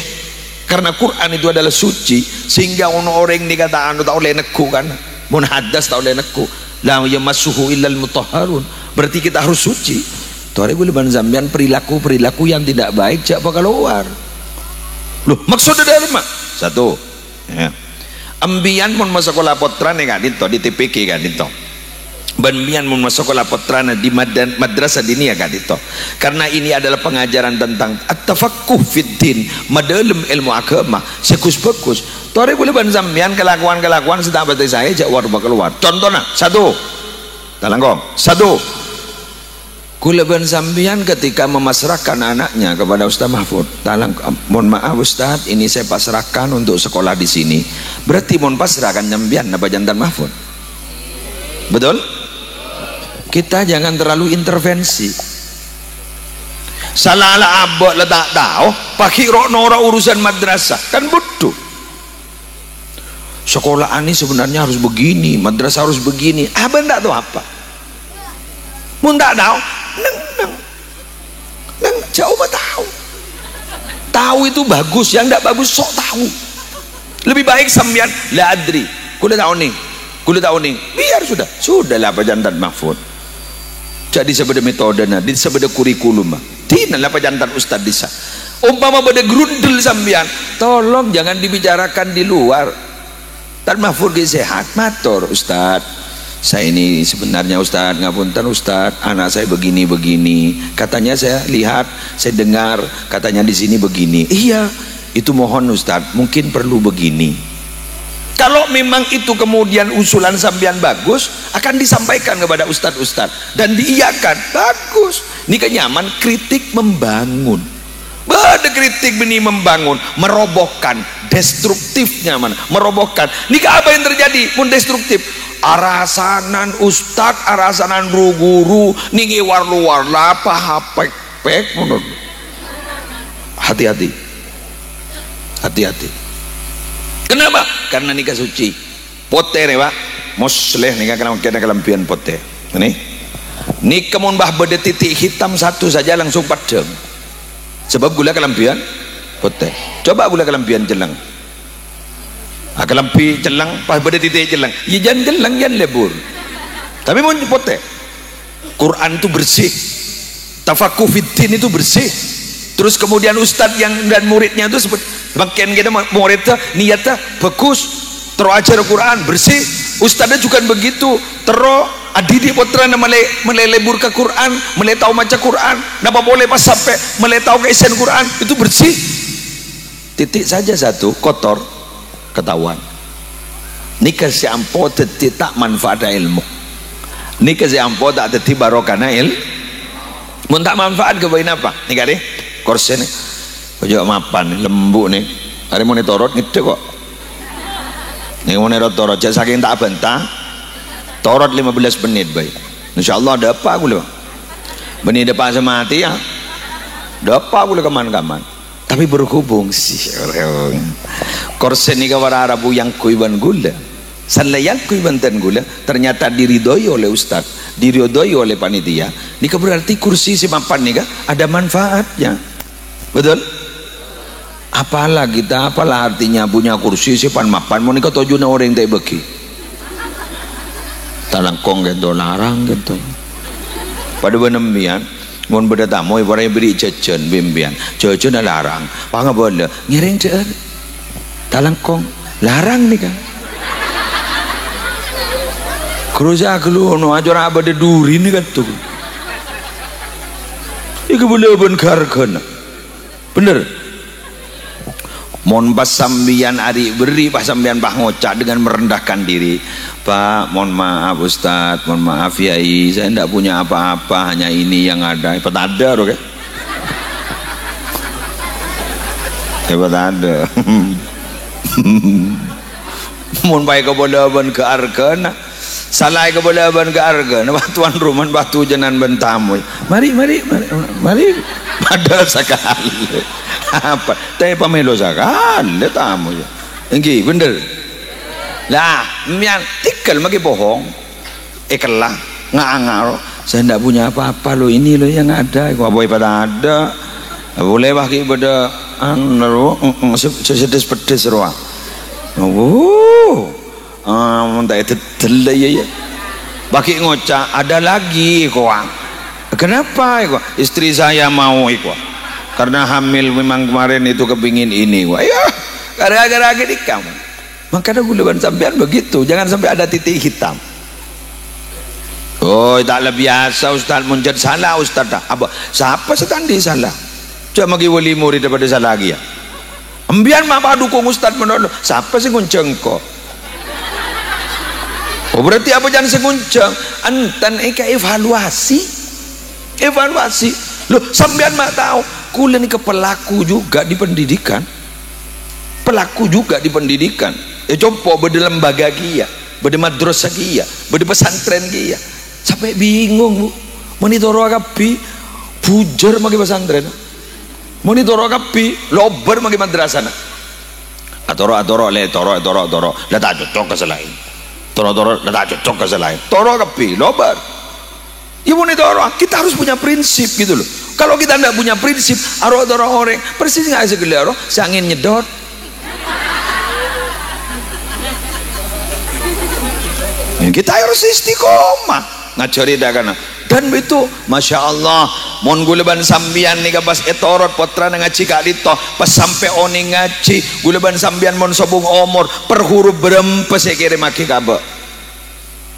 Karena Quran itu adalah suci, sehingga ono orèng nèka ta' anu, ta' ollè neggu' kan. Mon hadas ta' ollè neggu'. La yamassuhu illal mutahharun. Berarti kita harus suci. Torè kaulâ bân sampèyan perilaku-perilaku yang tidak baik jhâ' pakalowar. Loh, maksudnya dâlem, Mak? Satu. Ya. Empiyan mon masakola pottrana ka'dinto, di T P G ka'dinto. Bân empiyan mon masakola pottrana di madan-, madrasah diniyah ka'dinto. Karena ini adalah pengajaran tentang at-tafaqquh fid din, madâlem èlmo aghâma, sè ghus-bhâghus. Torè kaulâ bân sampèyan kalakowan-kalakowan sè ta' patè saè jhâ' war-, kalowar. Contona, satu. Talangkong. Satu. Kaulâ bân sampèyan ketika memasrahkan anaknya kepada Ustaz Mahfud, talang-, mohon maaf Ustaz, ini saya pasrahkan untuk sekolah di sini. Berarti mon pasrah kan sampèyan napa jantan Mahfud? Betul? Kita jangan terlalu intervensi. Sala la abâ' la ta' tao, paghi' ro'-noro' urusan madrasah, kan budhu. Sekolahan ini sebenarnya harus begini, madrasah harus begini. Abâ' ndak tahu apa. Mon ndak tahu, neng, neng. Neng, jhâ' omah tahu. Tahu itu bagus, yang ndak bagus sok tahu. Lebih baik sampèyan, "La adri." Kaulâ ta' onèng. Kaulâ ta' onèng. Biar sudah. Sudahlah, apa jantan Mahfud. Jadi sabâdâ metodena, di sabâdâ kurikulum. Dinala pajantan ustad dissa. Umpama bâdâ grundel sampèyan, tolong jangan dibicarakan di luar. Tan Mahfud ghi' sehat, mator, "Ustad, saya ini sebenarnya Ustad, ngapunten Ustad, anak saya begini-begini. Katanya saya lihat, saya dengar, katanya di sini begini." "Iya, itu mohon Ustad, mungkin perlu begini." Kalau memang itu kemudian usulan sampèyan bagus, akan disampaikan kepada ustad-ustad dan diiyakan. Bagus. Nèka nyaman, kritik membangun. Bâdâ kritik bânnè membangun, merobohkan, destruktif nyaman, merobohkan. Nèka apa yang terjadi? Mon destruktif, arasanan ustad, arasanan ru-ghuru, nèng è war-lowar, la pahapèk-pèk, menurut. Hati-hati. Hati-hati. Kenapa? Karena nèka suci. Potè nè, Pak. Musleh nèka kena-, kena kalambhiyân potè. Nè. Nèka mon bâ bâdâ titik hitam satu saja langsung peddhâng. Sebab kaulâ kalambhiyân potè. Coba kaulâ kalambhiyân celleng. Ah, kalambhi celleng, pas bâdâ titik celleng. Ya, jhân celleng, jhân lebur. Tapi mon potè. Quran itu bersih. Tafaqquh fiddin itu bersih. Terus kemudian ustadz yang, dan muridnya itu sebut, makin kita muridnya niatnya bagus, terro ajhâr Quran, bersih. Ustadznya juga begitu, terro adidik pottrana mele-, mele lebur ka Quran, mele tao maca Quran, napa polè pas sampè' mele tao kaèssèna Quran, itu bersih. Titik saja satu kotor, ketahuan. Nèka sè ampo dhâddhi ta' manfaat èlmo. Nèka sè ampo ta' dhâddhi barokana èl-, mon ta' manfaat ghâbây napa? Nèka rè, korsè nè. Ojo mapan, lembu' nè. Arè mon ètorot ngèdhek kok. Nèng mon ètorot, jhâ' sakèng ta' abânta. Torot lima belas menit bhâi. Insyaallah dâpa' kaulâ. Bânnè dâpa' sè matè, ya. Dâpa' kaulâ kaman-kaman. Tapi berhubung sih, korsè nèka para rabu yang kui bân kaulâ. Sampèyan ghu bhântèn ghulâ, ternyata diridhoi oleh ustad, diridhoi oleh panitia. Nèka berarti kursi sè mapan nèka ada manfaatnya. Betul? Apalah kita, apalah artinya punya kursi sè pan-mapan, mon nèka tojjhuna orèng ta' èbâghi. Talangkong ghânto, larang ghânto. Padâ bân sampèyan, mon bâdâ tamoy, èparèngè bâri' jhâjhân bi' sampèyan. Jhâjhâna larang, pangabâlâ, ngèrèng dhâ'âr. Talangkong, larang nèka. Krusa ghâllu ono, ajâ ra bâdâ duri nèka tu. Èkabâlâ bân ghâ-arghâna. Bener. Mon pas sampèyan arè' bâri', pas sampèyan pas ngoca' dengan merendahkan diri, "Pak, mohon maaf Ustaz, mohon maaf Yai, saya ndak punya apa-apa, hanya ini yang ada." Èpatadâ' rowa, kan? Èpatadâ'. Mon pas èkabâlâ bân ghâ-arghâna, sala èkabâlâ bân ghâ-arghâna, wah, tuan rumah, wah, tojjhânan bân tamoy. "Mari, mari, mari, mari." Padâ sakalè. Apa? Ta' èpamèlo sakalè tamoy. Èngghi, bener. Lah, sampèyan tèghâl maghi bohong. Èkella, nga'-anga' rowa. "Saya ndak punya apa-apa loh, ini loh yang ada." Èko apa èpatadâ'? Polè, wah, ghi' bâdâ, anu, rowa, mm, mm, sè, sè, sè pedes-pedes rowa. Oh. Ah, mon ta' èdhâddhâl, iyâ, iyâ. Pas ghi' ngoca', "Ada lagi," èko, ah. "Kenapa?" èko. "Istri saya mau," èko. "Karena hamil memang kemarin itu kepingin ini," èko. Ayo, gara-gara gini kamu. Makanya ghulâ bân sampèyan begitu, jangan sampai ada titik hitam. "Oh, ta' la biyasa, Ustaz, mon jhât sala, Ustaz, ta'." "Apa? Sapa sè ta' andi' sala? Jhâ' maghi wali murid padâ sala kèya." Sampèyan ma' padukung ustad manono. Sapa sè ngonjhâng engko'? Oh, berarti apa jhân sè ngonjhâng? Enten èka evaluasi. Evaluasi. Loh, sampèyan ma' tao, kaulâ nèka pelaku juga di pendidikan. Pelaku juga di pendidikan. È, compo' bâdâ lembaga kèya, bâdâ madrasah kèya, bâdâ pesantren kèya. Sampè' bingung, Bu. Mon ètoro' kabbhi, bujâr maghi pesantren. Mon ètoro' kabbhi, lobâr maghi madrasana. Atoro', atoro', lè, toro', toro', toro'. La ta' cocok ka sè laèn. Toro', toro', la ta' cocok ka sè laèn. Toro' kabbhi, lobâr. Ya, mon ètoro', kita harus punya prinsip gitu loh. Kalau kita ndak punya prinsip, aro-toro' orèng, persis nga' sè ghellâ' ro, sè angèn nyedot. Ya, kita harus istiqomah. Ngajhâri dâ' kana. Dan itu, Masya Allah, mon ghulâ bân sampèyan nèka pas ètoro' pottrana ngajhi ka'dinto, pas sampè' onèng ngajhi, ghulâ bân sampèyan mon sobung omor, per huruf bârâmpa sè èkèrèmmaghi ka abâ'?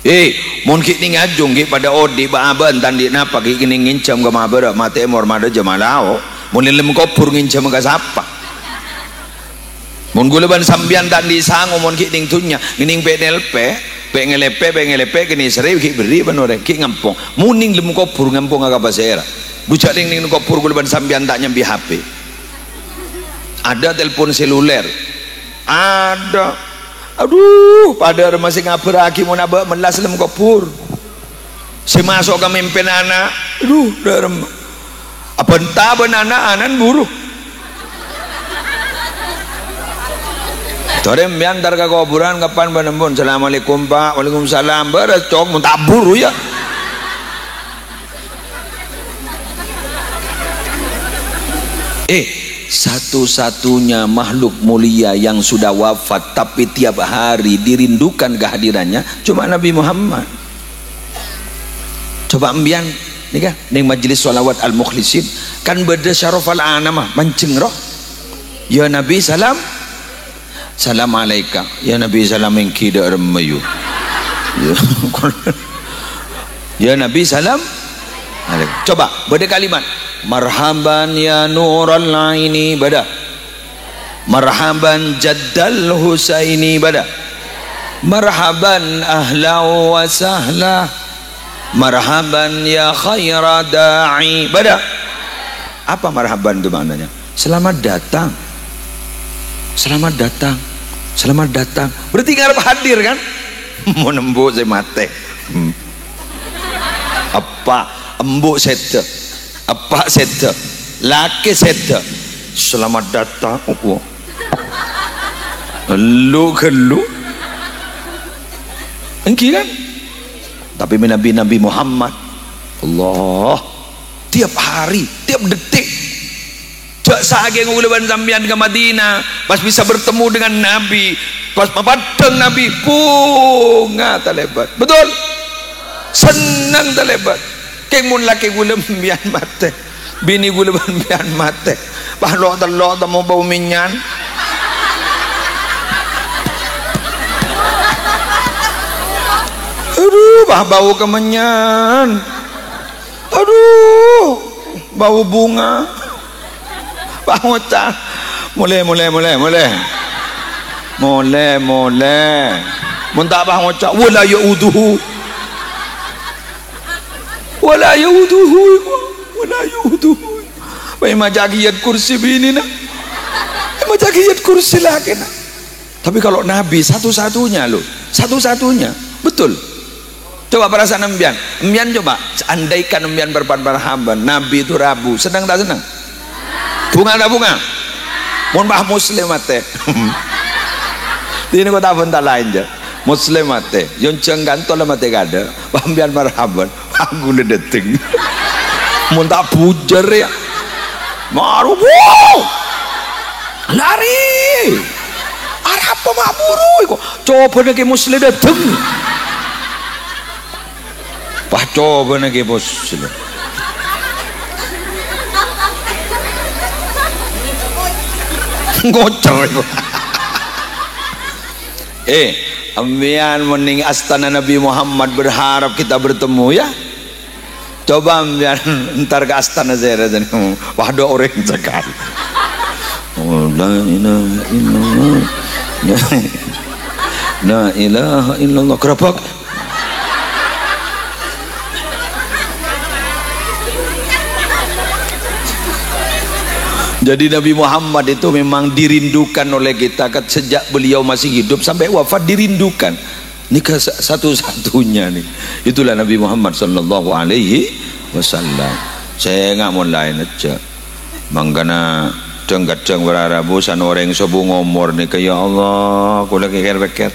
Eh, mon ghi' nèng ajung, ghi' padâ odi', bâ'-abâ'ân ta' andi' napa, ghi' kènèng ngènjhâm ka ma' bârâ', ma' tèmor, ma' dâjâ, ma' lao'. Mon è lem kobhur ngènjhâm ka sapa? Mon ghulâ bân sampèyan ta' andi' sango, mon ghi' nèng dhunnya, ngènèng pè' nèlpè, pè' ngèlèpè, pè' ngèlèpè, kènè' sèrè ghi' bherri' bân orèng, ghi' ngampong. Mon nèng lem kobhur ngamponga ka pasèra? Dhu jhâ' nèng, nèng kobhur ghulâ bân sampèyan ta' nyambi H P. Ada telepon seluler. Ada. Adhu, padâ rèmma sè ngabârraghi mon abâ' mellas lem kobhur. Sè maso' ka mèmpèna ana', adhu, dârem. Abânta bân ana', ana'na buru. Torè mèyantar ka kobhurân, kapan bân empon, "Assalamualaikum, Pak." "Waalaikumsalam." Bârâs, cok, mon ta' buru, ya. Eh, satu-satunya makhluk mulia yang sudah wafat, tapi tiap hari dirindukan kehadirannya, cuma Nabi Muhammad. Coba embiyan, nèka, neng majelis sholawat Al-Mukhlisin, kan bâdâ syarafal anamah, manjeng roh. "Ya Nabi, salam." "Salam alaika." "Ya Nabi, salam èngghi dâ' remma, yu." Ya. "Ya Nabi, salam alaika." Coba, bâdâ kalimat. "Marhaban ya nural aini," bâdâ. "Marhaban jaddal Husaini," bâdâ. "Marhaban ahla wa sahla." "Marhaban ya khaira da'i," bâdâ. Apa marhaban itu maknanya? Selamat datang. Selamat datang. Selamat datang. Berarti ngarep hadir, kan? Mon embu' sè matè. Hmm. Eppa', embu' sèdhâ. Eppa' sèdhâ. Lakè sèdhâ. Selamat datang. Oh, oh. Ghâllu, ghâllu. Èngghi kan? Tapè manabi Nabi Muhammad, Allah, tiap hari, tiap detik. Jhâ' sakèng kaulâ bân sampèyan ka Madinah, pas bisa bertemu dengan Nabi, pas mapaddhâng Nabi, bhunga talèbât. Betul? Senneng talèbât. Kèng mon lakè kaulâ sampèyan matè, binè kaulâ bân sampèyan matè, pas lo'-tello' temmo bâu mènyan. Adu, pas bâu kamènyan. Adu, bâu bhunga. Pas ngoca', "Molè, molè, molè, molè. Molè, molè." Mon ta' pas ngoca', "Wala ya'uduhu." Wala ya'uduhu, wala ya'uduhu. Bâi maca Ayat Kursi binèna. Maca Ayat Kursi lakèna. Tapi kalau Nabi satu-satunya, loh. Satu-satunya. Betul. Coba perasaan empiyan. Empiyan coba, andaikan empiyan bârâmpan marhaban, Nabi itu rabu, senneng ta' senneng? Bhunga ta' bhunga? Mon pas Muslim matè. Dinèko ta' bhunta laèn, jhâ'. Muslim matè. Yonjhâng kantol matè kaadâ'. Pas empiyan marhaban. Aku lè dâteng. Mon ta' bujâr, ya. Maru, wow! Lari! Arapa ma' buru iko? Cobâna Kè Musleh dâteng. Pas cobâna Kè Musleh. Ngocer iko. Eh, empiyan mending astana Nabi Muhammad berharap kita bertemu, ya. Coba empiyan entar ka astana sèra jâ'. Wah, dâ' orèng cekal. Oh, la ilaha illallah. La ilaha illallah. Gerobak. Jadi Nabi Muhammad itu memang dirindukan oleh kita kan sejak beliau masih hidup sampai wafat dirindukan. Nèka sa-, satu-satunya nih. Itulah Nabi Muhammad sallallahu alaihi wasallam. Sènga' mon laèn ajjhâ'. Mangkana dhâng-kadhâng para rabu san orèng sobung omor nèka, ya Allah, kaulâ kèkèr-pèkkèr.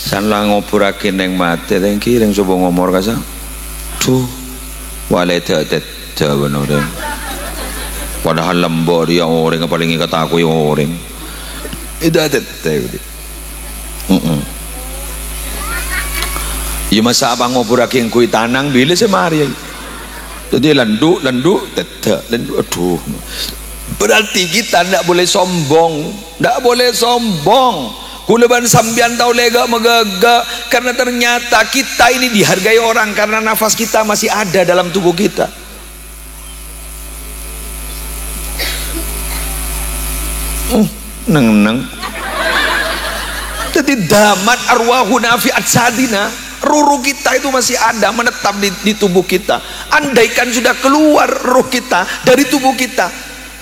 San la ngobhurraghi neng matè, tèngghi rèng sobung omor kasa. Duh, walè dâ'-tèdâ' bân orèng. Padahal lembâ' rèya orèng, palèng èkatako'è orèng. Èdâ'-tèdâ' budi. Heeh. Ya, masa' apa ngobhurraghi engguy tanang, bilâ sè marè? Dhâddhi landhu', landhu', tèdâ', landhu', aduh. Berarti kita ndak boleh sombong, ndak boleh sombong. Kaulâ bân sampèyan tao lèghâ' maghâghâ', karena ternyata kita ini dihargai orang karena nafas kita masih ada dalam tubuh kita. Hmm, neng-neng. Jadi, "Damat arwahuna fi ajsadina." Ruh-ruh kita itu masih ada, menetap di, di tubuh kita. Andaikan sudah keluar ruh kita dari tubuh kita,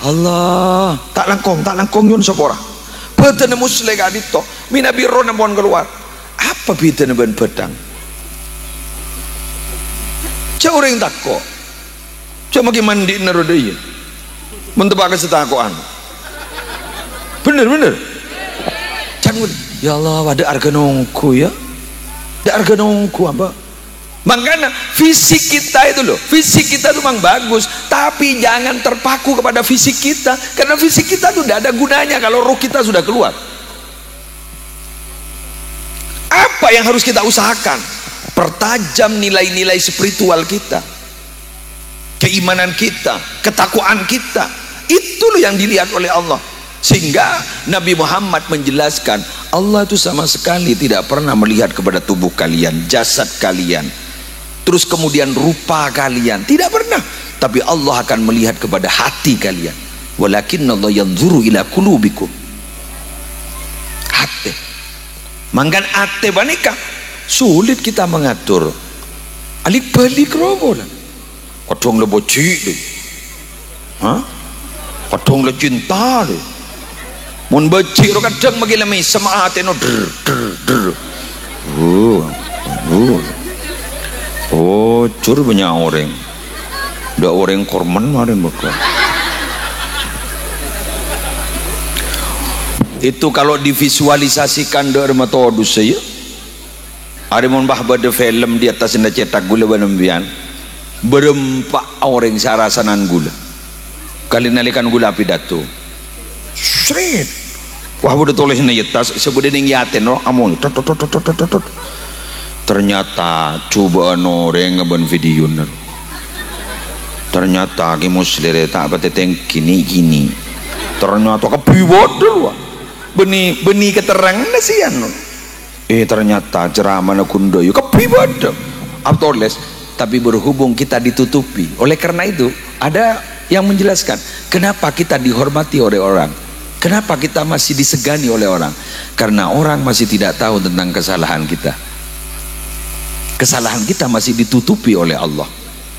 Allah, ta' langkong, ta' langkong nyo'on sapora. Bhâdhânna Musleh ka'dinto, mènabi rohna pon keluar. Apa bhidhâna bân bâthang? Jhâ' orèng tako'. Jhâ' maghi mandi'na rowa dhâ' iyâ. Mon teppa' ka sè tako'an. Bener, bener. Jhân, ya Allah, wah, dâ' arghâna ongghu, ya. Dâ' arghâna ongghu apa? Makanya fisik kita itu loh, fisik kita itu memang bagus, tapi jangan terpaku kepada fisik kita, karena fisik kita itu tidak ada gunanya kalau roh kita sudah keluar. Apa yang harus kita usahakan? Pertajam nilai-nilai spiritual kita, keimanan kita, ketakwaan kita. Itu loh yang dilihat oleh Allah. Sehingga Nabi Muhammad menjelaskan, Allah itu sama sekali tidak pernah melihat kepada tubuh kalian, jasad kalian, terus kemudian rupa kalian. Tidak pernah. Tapi Allah akan melihat kepada hati kalian. "Walakinnallaha yanzuru ila qulubikum." Atè. Mangkana atè panèka sulit kita mengatur. Alik-balik rowa la. Kadhâng la bâji', lè. Hah? Kadhâng la cinta, lè. Mon bâji' rowa kadhâng maghi la mèsem atèna, der, der, der. Oh, oh. Oh, jur bânnya' orèng. Dâ' orèng korman marèn bâkal. Itu kalau divisualisasikan dâ' rèmatodus, ya. Arè mon pas bâdâ film di attas sè ècètak ghulâ bân sampèyan, bârâmpa orèng sè arasanan ghulâ. Kalè nalèkana ghulâ apidato. Sret. Wah, bâdâ tolèsanna è attas, sè bâdâ neng yatèn, no, amoy. Tot, tot, tot. Ternyata cobâ'ân orèng bân videona. Ternyata Kè Muslèh rè ta' patè tèngghi nè'-kènè'. Ternyata kabbhi bâdâ, wah. Bânnè, bânnè katerranganna sè anu. Eh, ternyata ceramahna ghun dâ' iyâ kabbhi bâdâ. Apa tolès, tapi berhubung kita ditutupi. Oleh karena itu, ada yang menjelaskan, kenapa kita dihormati oleh orang? Kenapa kita masih disegani oleh orang? Karena orang masih tidak tahu tentang kesalahan kita. Kesalahan kita masih ditutupi oleh Allah.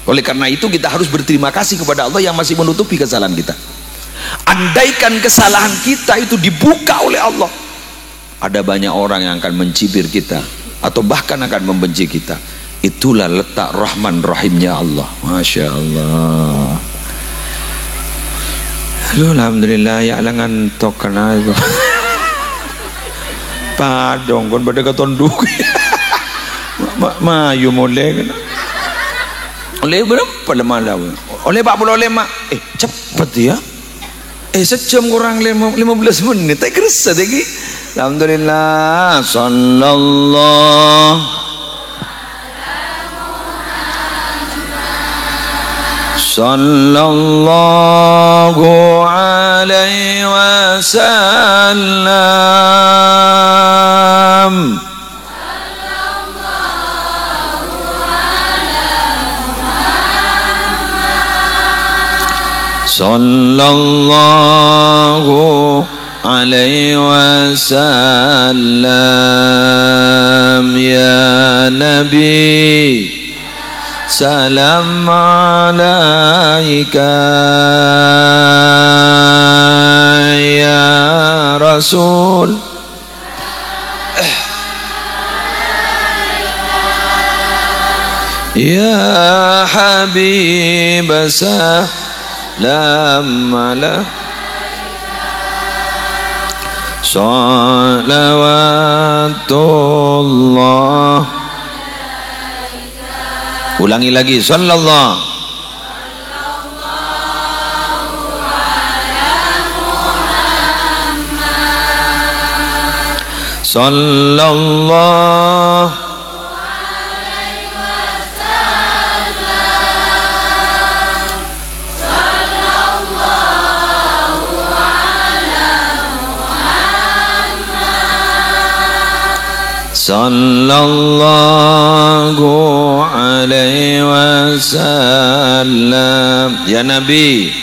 Oleh karena itu, kita harus berterima kasih kepada Allah yang masih menutupi kesalahan kita. Andaikan kesalahan kita itu dibuka oleh Allah, ada banyak orang yang akan mencibir kita atau bahkan akan membenci kita. Itulah letak rahman rahimnya Allah. Masya Allah. Lu, alhamdulillah, ya, la ngantok kèna itu. Padâ kon bâdâ katon dhu. Ma-, ma-, mayu molè kèna. Ollè bârâmpa la-, la-, ollè empat puluh lèma'. Eh, cepet ya. Eh, sajjhâm korang lèma-, lèma bellâs mennit. Ta' kersa ta' ghi. Alhamdulillah. Sallallahu. Sallallahu alaihi wasallam. Sallallahu alaihi wasallam, ya Nabi, salam alaika, ya Rasul. Ya Habib, salam ala-, salawatullah. Ulangi lagi, sallallahu. Sallallahu. Sallallahu alaihi wasallam. Ya Nabi,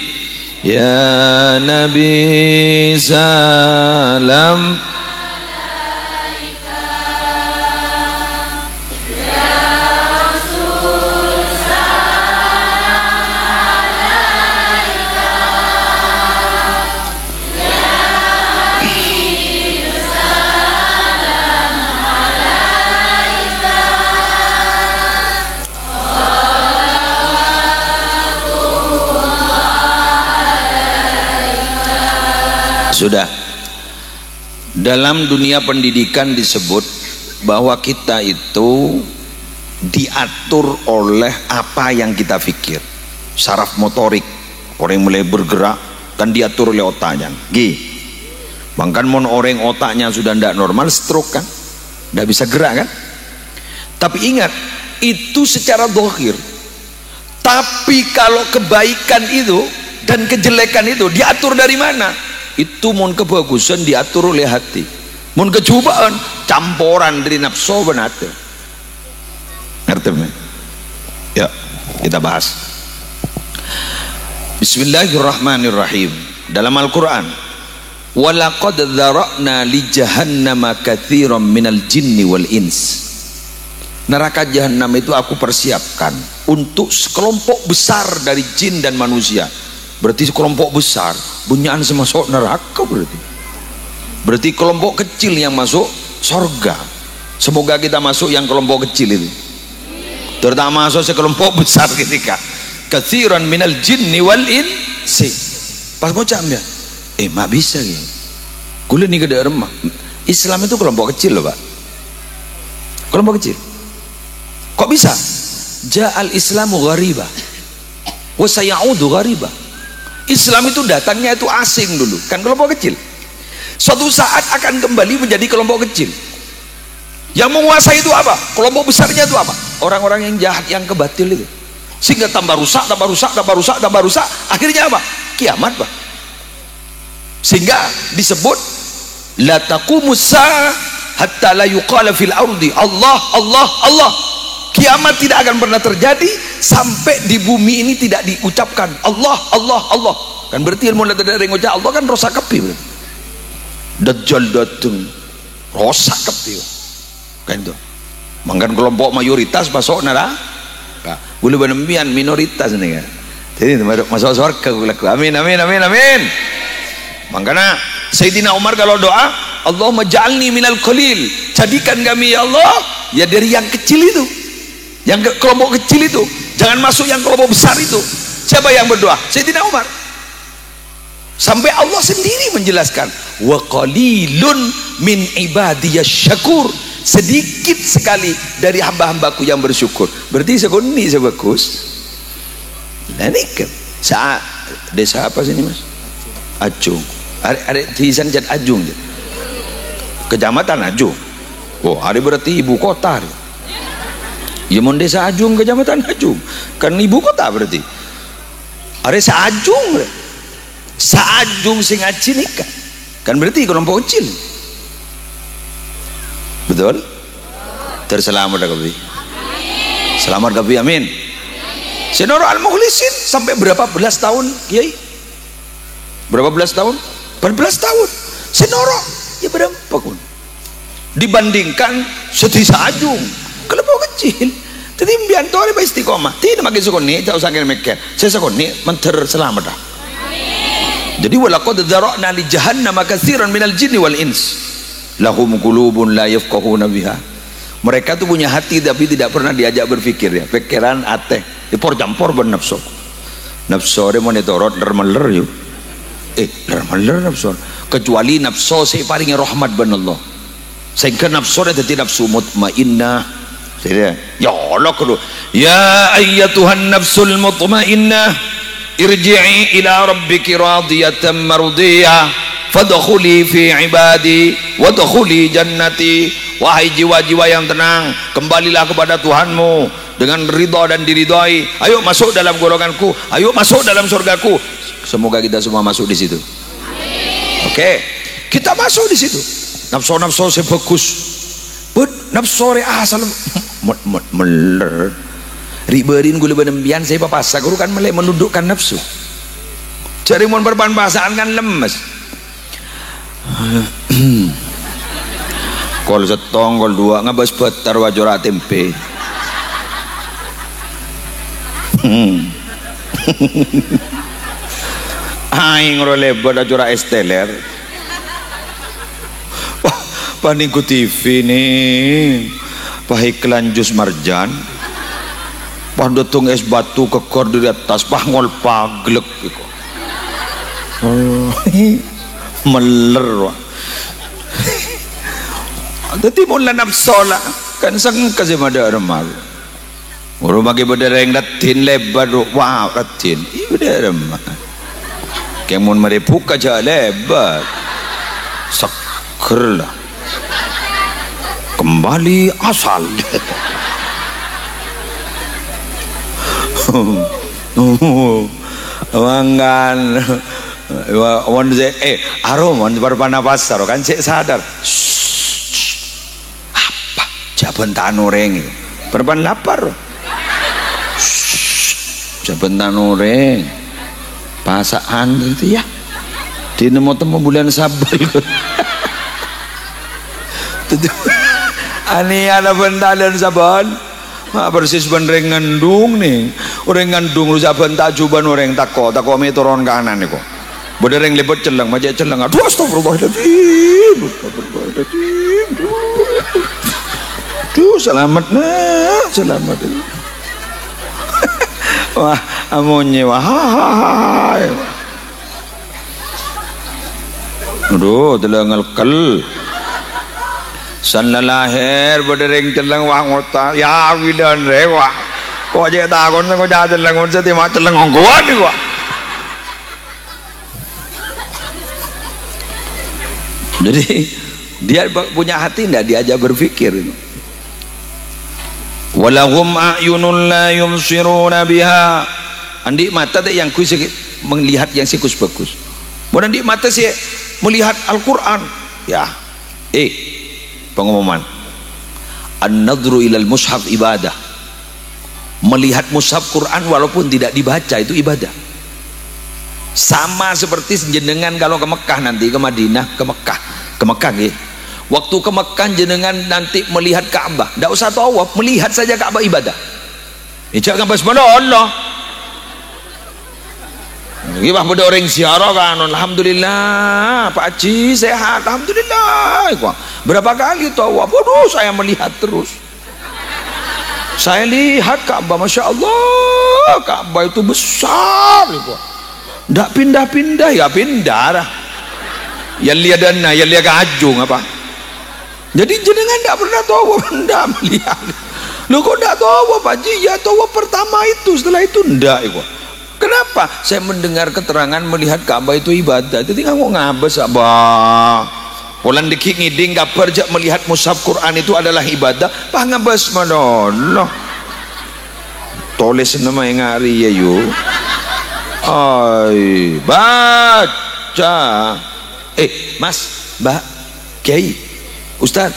ya Nabi, salam. Sudah. Dalam dunia pendidikan disebut bahwa kita itu diatur oleh apa yang kita pikir. Saraf motorik, orang mulai bergerak, kan diatur oleh otaknya. Ghi. Bahkan mon orang otaknya sudah ndak normal, stroke kan? Ndak bisa gerak kan? Tapi ingat, itu secara dohir. Tapi kalau kebaikan itu dan kejelekan itu diatur dari mana? Itu mon kebagusan diatur oleh hati. Mon kejhubâ'ân, camporan dâri napso bân atè. Ngartè, men? Ya, kita bahas. Bismillahirrahmanirrahim. Dalam Al-Quran, "Walaqad dzara'na li jahannama katsiran minal jinni wal ins." Neraka Jahannam itu Aku persiapkan untuk sekelompok besar dari jin dan manusia. Berarti sekelompok besar, bânnya'an sè maso' neraka berarti. Berarti kelompok kecil yang masuk sorga. Semoga kita masuk yang kelompok kecil itu. Terutama masuk sekelompok besar ketika. Katsiran minal jinni wal insi. Pas ngoca' sampèyan, "Eh, ma' bisa ghi. Ghulâ nèka dâ' remma." Islam itu kelompok kecil loh, Pak. Kelompok kecil. Kok bisa? Ja'al Islamu ghariba. Wa sayaudu ghariba. Islam itu datangnya itu asing dulu. Kan kelompok kecil. Suatu saat akan kembali menjadi kelompok kecil. Yang menguasai itu apa? Kelompok besarnya itu apa? Orang-orang yang jahat, yang kebatil itu. Sehingga tambah rusak, tambah rusak, tambah rusak, tambah rusak. Akhirnya apa? Kiamat, Pak. Sehingga disebut, "La taqumus sa'ah hatta la yuqala fil ardi Allah, Allah, Allah." Kiamat tidak akan pernah terjadi sampai di bumi ini tidak diucapkan Allah, Allah, Allah. Kan berarti ilmu la tadha' rèng ngoca' Allah kan rosak kabbhi berarti. Dajjal dateng, rosak kabbhi. Kan itu. Mangkana kelompok mayoritas maso' naraka. Bulâ bân empèyan minoritas nèka. Jadi maso' sowarga kulâ. Amin, amin, amin, amin. Mangkana Sayyidina Umar kalau doa, "Allahumma ja'alni minal qalil." Jadikan kami, ya Allah, ya dari yang kecil itu. Yang ke-, kelompok kecil itu. Jangan masuk yang kelompok besar itu. Siapa yang berdoa? Sayyidina Umar. Sampai Allah sendiri menjelaskan, "Wa qalilun min ibadiyasy syakur." Sedikit sekali dari hamba-hambaku yang bersyukur. Berarti sakonè' sè bagus. Nah, ini kan. Sa-, desa apa sini, Mas? Ajung. Arè', arè' desa Ajung, ya? Kecamatan Ajung. Oh, arè' berarti ibu kota, arè'. Ya, mon desa Ajung, kecamatan Ajung. Kan ibu kota berarti. Arè' sa-Ajung, arè'. Sa-Ajung sè ngajhi nèka. Kan berarti kelompok kecil. Betul? Terus selamat kabbhi. Selamat kabbhi, amin. Sè noro' Al-Mukhlisin sampai berapa belas tahun, Kiai? Berapa belas tahun? Empat belas tahun. Sè noro', ya berapa pon? Dibandingkan sè desa Ajung, kelompok kecil. Jadi, mbiyan torè bhâi istiqomah. Dhina makkè sakonè', ta' osa kèra mèkkèr. Sè sakonè' mandhâr salamet, ah. Jadi, "Wa laqad dzara'na li jahannama katsiran minal jinni wal ins. Lahum qulubun la yafqahuna biha." Mereka tuh punya hati, tapi tidak pernah diajak berpikir, ya. Pikiran, atè, èpor-campor bân napso. Napso rè mon ètorot, ler-meller, yu. Eh, ler-meller napso. Kecuali napso sè èparèngè rahmat bân Allah. Sehingga napso rè dhâddhi napsu mutmainnah. Sehingga, ya Allah, kudu, "Ya ayyatuhan nafsul mutmainnah, irji'i ila rabbiki radiyatan mardiyah, fadkhuli fi ibadi, wadkhuli jannati." Wahai jiwa-jiwa yang tenang, kembalilah kepada Tuhanmu dengan ridha dan diridhai. Ayo masuk dalam golonganku, ayo masuk dalam surgaku. Semoga kita semua masuk di situ. Oke, kita masuk di situ. Napso-napso sè bagus. Bân napso rè asal me-, me-, meller. Ri-, bâri'na ghulâ bân empèyan sè èpapasa, ghuru kan mellè menundukkan nafsu. Jhâ' rè mon bâr-bân pasa'an kan lemmes. Kol sèttong, kol duwâ', ngabâs bâter, wa, cora' tempè. Aèng ro lèbât acora' es teler. Wah, panènggu T V ni. Wah, iklan jus marjan. Wah, dâteng es batu kèkkèr dâri attas. Wah, ngol paglek. Oh, meller, wah. Dâddhi mon la napso la, kan sengka sè madâ' remma. Ghuru makkè bâdâ rèng raddhin lèbât, wah, raddhin. Iyâ, bâdâ remma. Kèng mon marè buka jhâ' lèbât. Seggher la. Kembali asal. Mangkana. Wa-, mon sè, eh, aro mon bâr-bân napasa ro kan cè' sadar. Apa? Jhâ' bânta' orèng. Bâr-bân lapar. Jhâ' bânta' orèng. Pasa'an itu ya. Dinna mo temmo bulân Sabâl. Anèya la bânta' bulân Sabâl. Ma' persis bân rèng ngandung, nèng. Orèng ngandung lu sabân ta' jubân orèng tako', tako' mè' toron kanan nèko. Bâdâ rèng lèbât celleng, ma' cè' celleng. Aduh, astagfirullahaladzim. Astagfirullahaladzim. Duh, salamet, Nak. Salamet. Wah, amonyè, wah. Aduh, dâlâ ngelkel. San la lahèr bâdâ rèng cellèng, wah, ngoca', ya, bidan rè, wah. Ko' cè' takon sè ngoca' cellèng, mon sè tema cellèng ongghuwân, wah. Jadi, dia punya hati ndak diajak berpikir. "Walahum a'yunun la yubsiruna biha." Andi' mata ta' èyangghuy sè melihat yang sè ghus-bhâghus. Mon andi' mata sè melihat Al-Qur'an, ya. Eh, pengumuman. An-nadhru ilal mushaf ibadah. Melihat mushaf Quran walaupun tidak dibaca itu ibadah. Sama seperti jenengan kalau ke Mekah nanti, ke Madinah, ke Mekah. Ke Mekah, nggih. Waktu ke Mekah jenengan nanti melihat Ka'bah, ndak usah tawaf, melihat saja Ka'bah ibadah. Ya, jhâ' ngabâs malolo. Iki pas bâdâ orèng ziarah kan, "Alhamdulillah, Pak Haji sehat, alhamdulillah." Iku, berapa kali tawaf, "Waduh, saya melihat terus. Saya lihat Ka'bah, Masya Allah, Ka'bah itu besar." Iku, "Ndak pindah-pindah, ya pindah lah. Ya liya dana, ya liya kaju, ngapa?" Jadi jenengan ndak pernah tawaf, ndak melihat. Loh, kok ndak tawaf, Pak Haji? Ya, tawaf pertama itu, setelah itu ndak, iku. Kenapa? Saya mendengar keterangan melihat Ka'bah itu ibadah. Jadi nganggo ngabâs, apa? Polana dhâggi' ngèdhing kabhâr jhâ' melihat mushaf Quran itu adalah ibadah, pas ngabâs malolo. Tolès nama yang hari ya, yu. Ai, baca. Eh, Mas, Mbak, Kiai, Ustaz,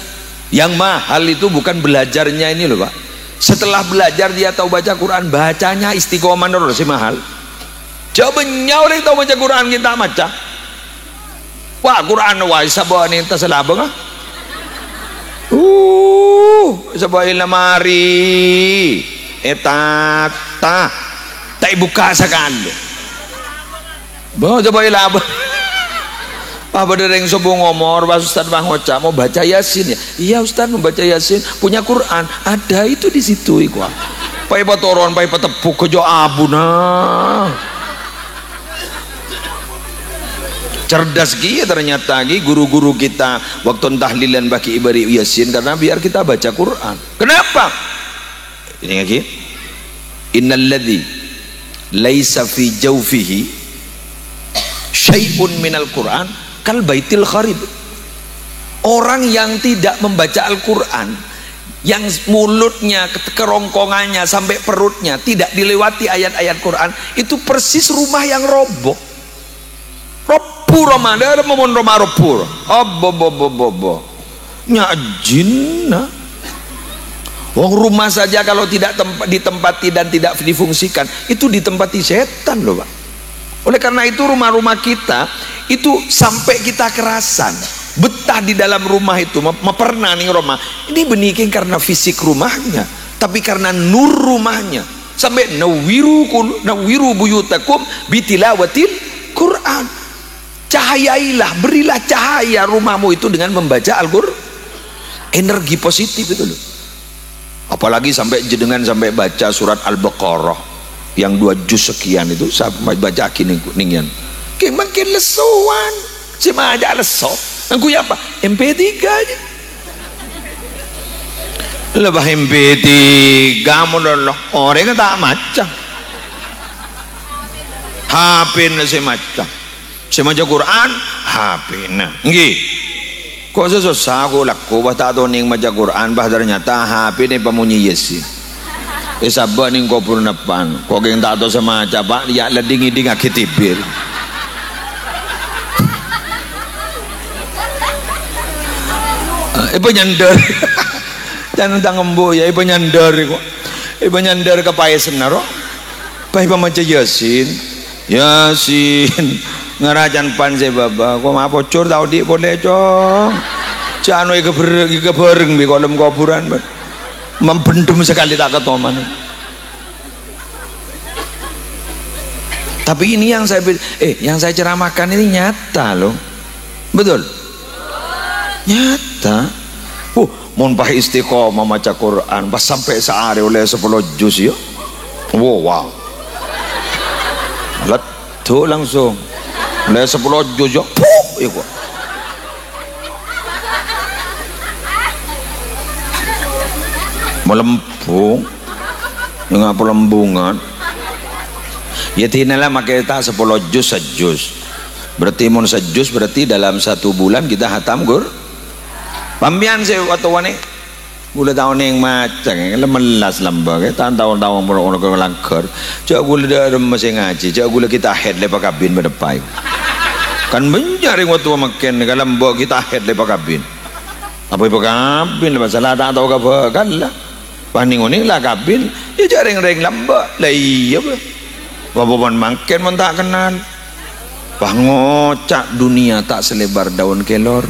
yang mahal itu bukan belajarnya ini loh, Pak. Setelah belajar dia tahu baca Quran, bacanya istiqomah terus sih mahal. Coba nyawa yang tahu baca Quran kita baca. Wah, Quran wah, sabâ' nèng tas labâng, ah. Uh, sabâ' lamari. Ètata. Ta' èbukka' sakalè. Bâ, coba ilaba. Pas bâdâ rèng sobung omor, pas Ustaz pas ngoca', "Mau baca Yasin, ya?" "Iya, Ustaz, mau baca Yasin." "Punya Quran?" "Ada itu di situ, iku." Pas èpatoron, pas èpatebbhuk, kèya abuna. Cerdas kèya ternyata, kèya guru-guru kita, waktu tahlilan bagi ibari Yasin, karena biar kita baca Quran. Kenapa? Ini lagi. "Innalladzi laisa fi jaufihi syai'un minal Qur'an kal baitil kharib." Orang yang tidak membaca Al-Quran, yang mulutnya, kerongkongannya sampai perutnya tidak dilewati ayat-ayat Quran, itu persis rumah yang roboh. Roboh roma, dâ' mon roma roboh. Abbo, bo, bo, bo, bo. Nya' jinna. Wong rumah saja kalau tidak temp-, ditempati dan tidak difungsikan, itu ditempati setan loh, Pak. Oleh karena itu rumah-rumah kita itu sampai kita kerasan betah di dalam rumah itu, ma-, maperna ning rumah. Ini benikin karena fisik rumahnya, tapi karena nur rumahnya. Sampai nawwiru kul-, nawwiru buyutakum bitilawatil Quran. Cahayailah, berilah cahaya rumahmu itu dengan membaca Al-Qur'an. Energi positif itu loh. Apalagi sampai jenengan sampai baca surat Al-Baqarah yang dua juz sekian itu, saya baca gini, ningen. Ki makin lesuan. Si maca leso. Nganggo apa? M P tiga aja. Lebah M P tiga mon lo, orèng ta' maca. H P-na sè maca. Sè maca Quran, H P-na. Ngghi. Ko' sè sossa ko' lakko, pas ta' tonèng maca Quran, pas ternyata H P-na pamonye Yasin. È sabâ' ning kobhurânna pan. Ko' kèng ta' tao sè maca, Pak, ya' la dhing-ngèdhingngaghi tibir. Eh, èpanyandhâr. Can tang embu' ya, èpanyandhâr ko'. Èpanyandhâr ka paèsna ro. Pas èpamaca Yasin. Yasin. Ngara can pan sè bâbâ. Ko' ma' pojhur ta' odi' polè, Cong. Jhâ' anu èkabher-, èkabhâreng bi' kolom kobhurân, Pak. Mambendem sakalè ta' katoman. Tapi ini yang saya bil-, eh, yang saya ceramahkan ini nyata, loh. Betul? Nyata. Uh, mon pas istiqomah maca Quran, pas sampè' saarè ollè sapolo juz, ya. Wow, wow. Leddu langsung. Ollè sapolo juz, ya. Puh, ya, kok. Malembung. Enga' palembungan. Ya, dinala make ta' sapolo juz sajuz. Berarti mon sajuz, berarti dalam satu bulan kita hatam, Gur. Pambiyan se watowane. Ghulâ tao neng maca, lemellas lamba', ta' tao-tao moro-moro ke langgar. Ja' ghulâ dâ' remma se ngaji, ja' ghulâ kita haid le pakabin bâdâ pai. Kan bânnya' rèng wattowa mangkèn, ka lamba' kita haid le pakabin. Apa pakabin, masalah ta' tao ka bhâkal la. Pas neng-oneng la kabin, ya ja' rèng-rèng lamba'. La iyâ, bâ. Apa mon mangkèn mon ta' kennal? Pas ngoca' dunia tak selebar daun kelor.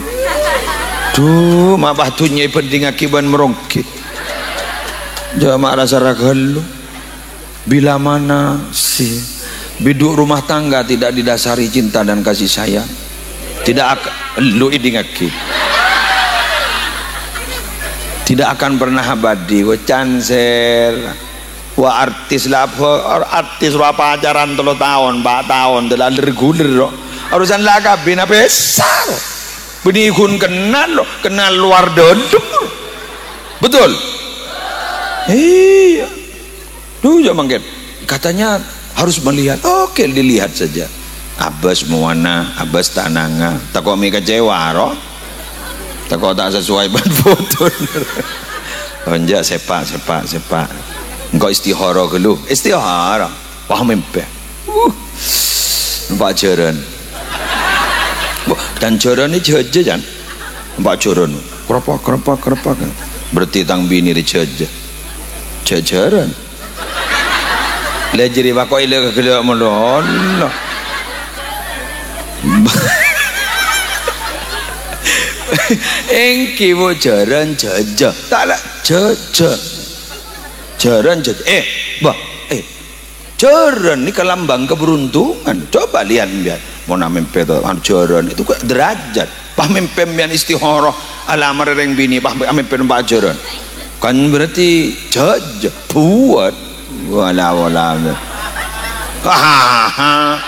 Duh, ma' pas dunnya èbhândhingngaghi bân maronggi. Ja' ma' rassa ra ghâllu. Bila mana sih biduk rumah tangga tidak didasari cinta dan kasih sayang? Tidak ak-, lu idingagi. Tidak akan pernah abadi, wa canser. Wa artis la apa, ar-, artis wa pacaran tello taon, empa' taon, telaler guler, kok. Urusan la kabin apa besar. Bini gun kenal, loh, kenal luar dalam. Betul? Iya. Duh, ya mangkèn. Katanya harus melihat. Oke, dilihat saja. Abas mowana, abas tananga. Tako' mi kecewa, ro? Tako' ta' sesuai bân foto. Oh, enjâ', sepa', sepa', sepa'. Engko' istihara ghâllu. Istihara. Wah, mèmpè. Uh, empa' jhârân. Wah, dan jhârân ni jhâjâ, Jan. Empa' jhârân. Kropak, kropak, kropak. Berarti tang bini rè jhâjâ. Jhâjhârân. Lè jârèya bâ' kok èlè ghellâ' malolo. Èngghi, Bu, jhârân jhâjâ. Ta' la jhâjâ. Jhârân jhâjâ. Eh, Mbah, eh. Jhârân nèka lambang keberuntungan. Coba lihat, lihat. Mon amèmpè to, anu, jhârân itu kan derajat. Pas mèmpè mbiyan istihara, alamar rèng binè, pas amèmpè empa' jhârân. Kan berarti jhâjâ, buat. Wala, wala. Hahaha.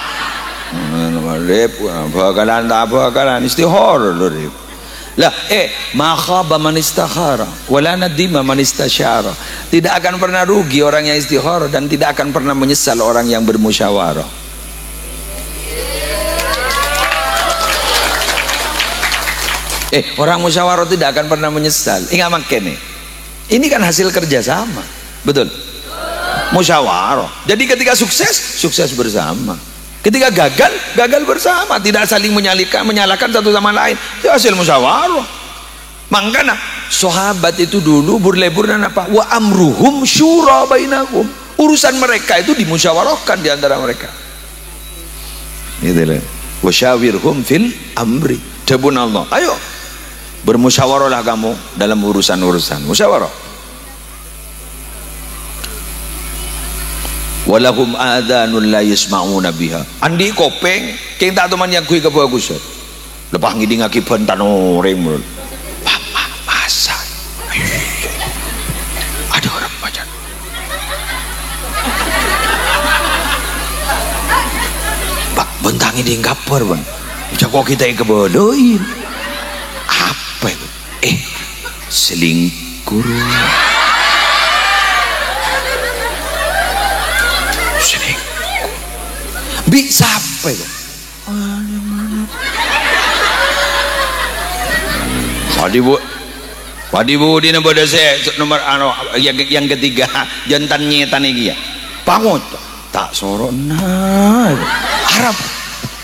Rip, bhâkalan ta' bhâkalan, istihara lho, Rip. Lah, eh, ma khaba man istakhara, wala nadima man istasyara. Tidak akan pernah rugi orang yang istikharah dan tidak akan pernah menyesal orang yang bermusyawarah. Eh, orang musyawarah tidak akan pernah menyesal. Ingat mangkèn, ini kan hasil kerja sama. Betul? Musyawarah. Jadi ketika sukses, sukses bersama. Ketika gagal, gagal bersama. Tidak saling menyalika-, menyalahkan satu sama lain. Itu hasil musyawarah. Mangkana, sahabat itu dulu bur-lebur napa? "Wa amruhum syura bainahum." Urusan mereka itu dimusyawarahkan di antara mereka. Gitu loh. "Wa syawirhum fil amri." Dhâbuna Allah, "Ayo, bermusyawarahlah kamu dalam urusan-urusan." Musyawarah. "Walahum adhanun la yasma'una biha." Andi' kopèng, kèng ta' toman nyangghuy kabhâghusân. Lè pas ngèdingngaghi bhânten orèng, mon. Pa-, pa-, masa. Aduh, orang pacar. Pak, bhânten ngèding kabhâr, Bang. Jhâ' kok kita èkabâlâi. Apa itu? Eh, selingkuh. Selingkuh. Bi' sapa itu? Padi bu-, padi budina bâdâ sè nomor, anu, yang, yang ketiga, jantan nyètan iki ya. Pangut. Ta' soro na. Arab.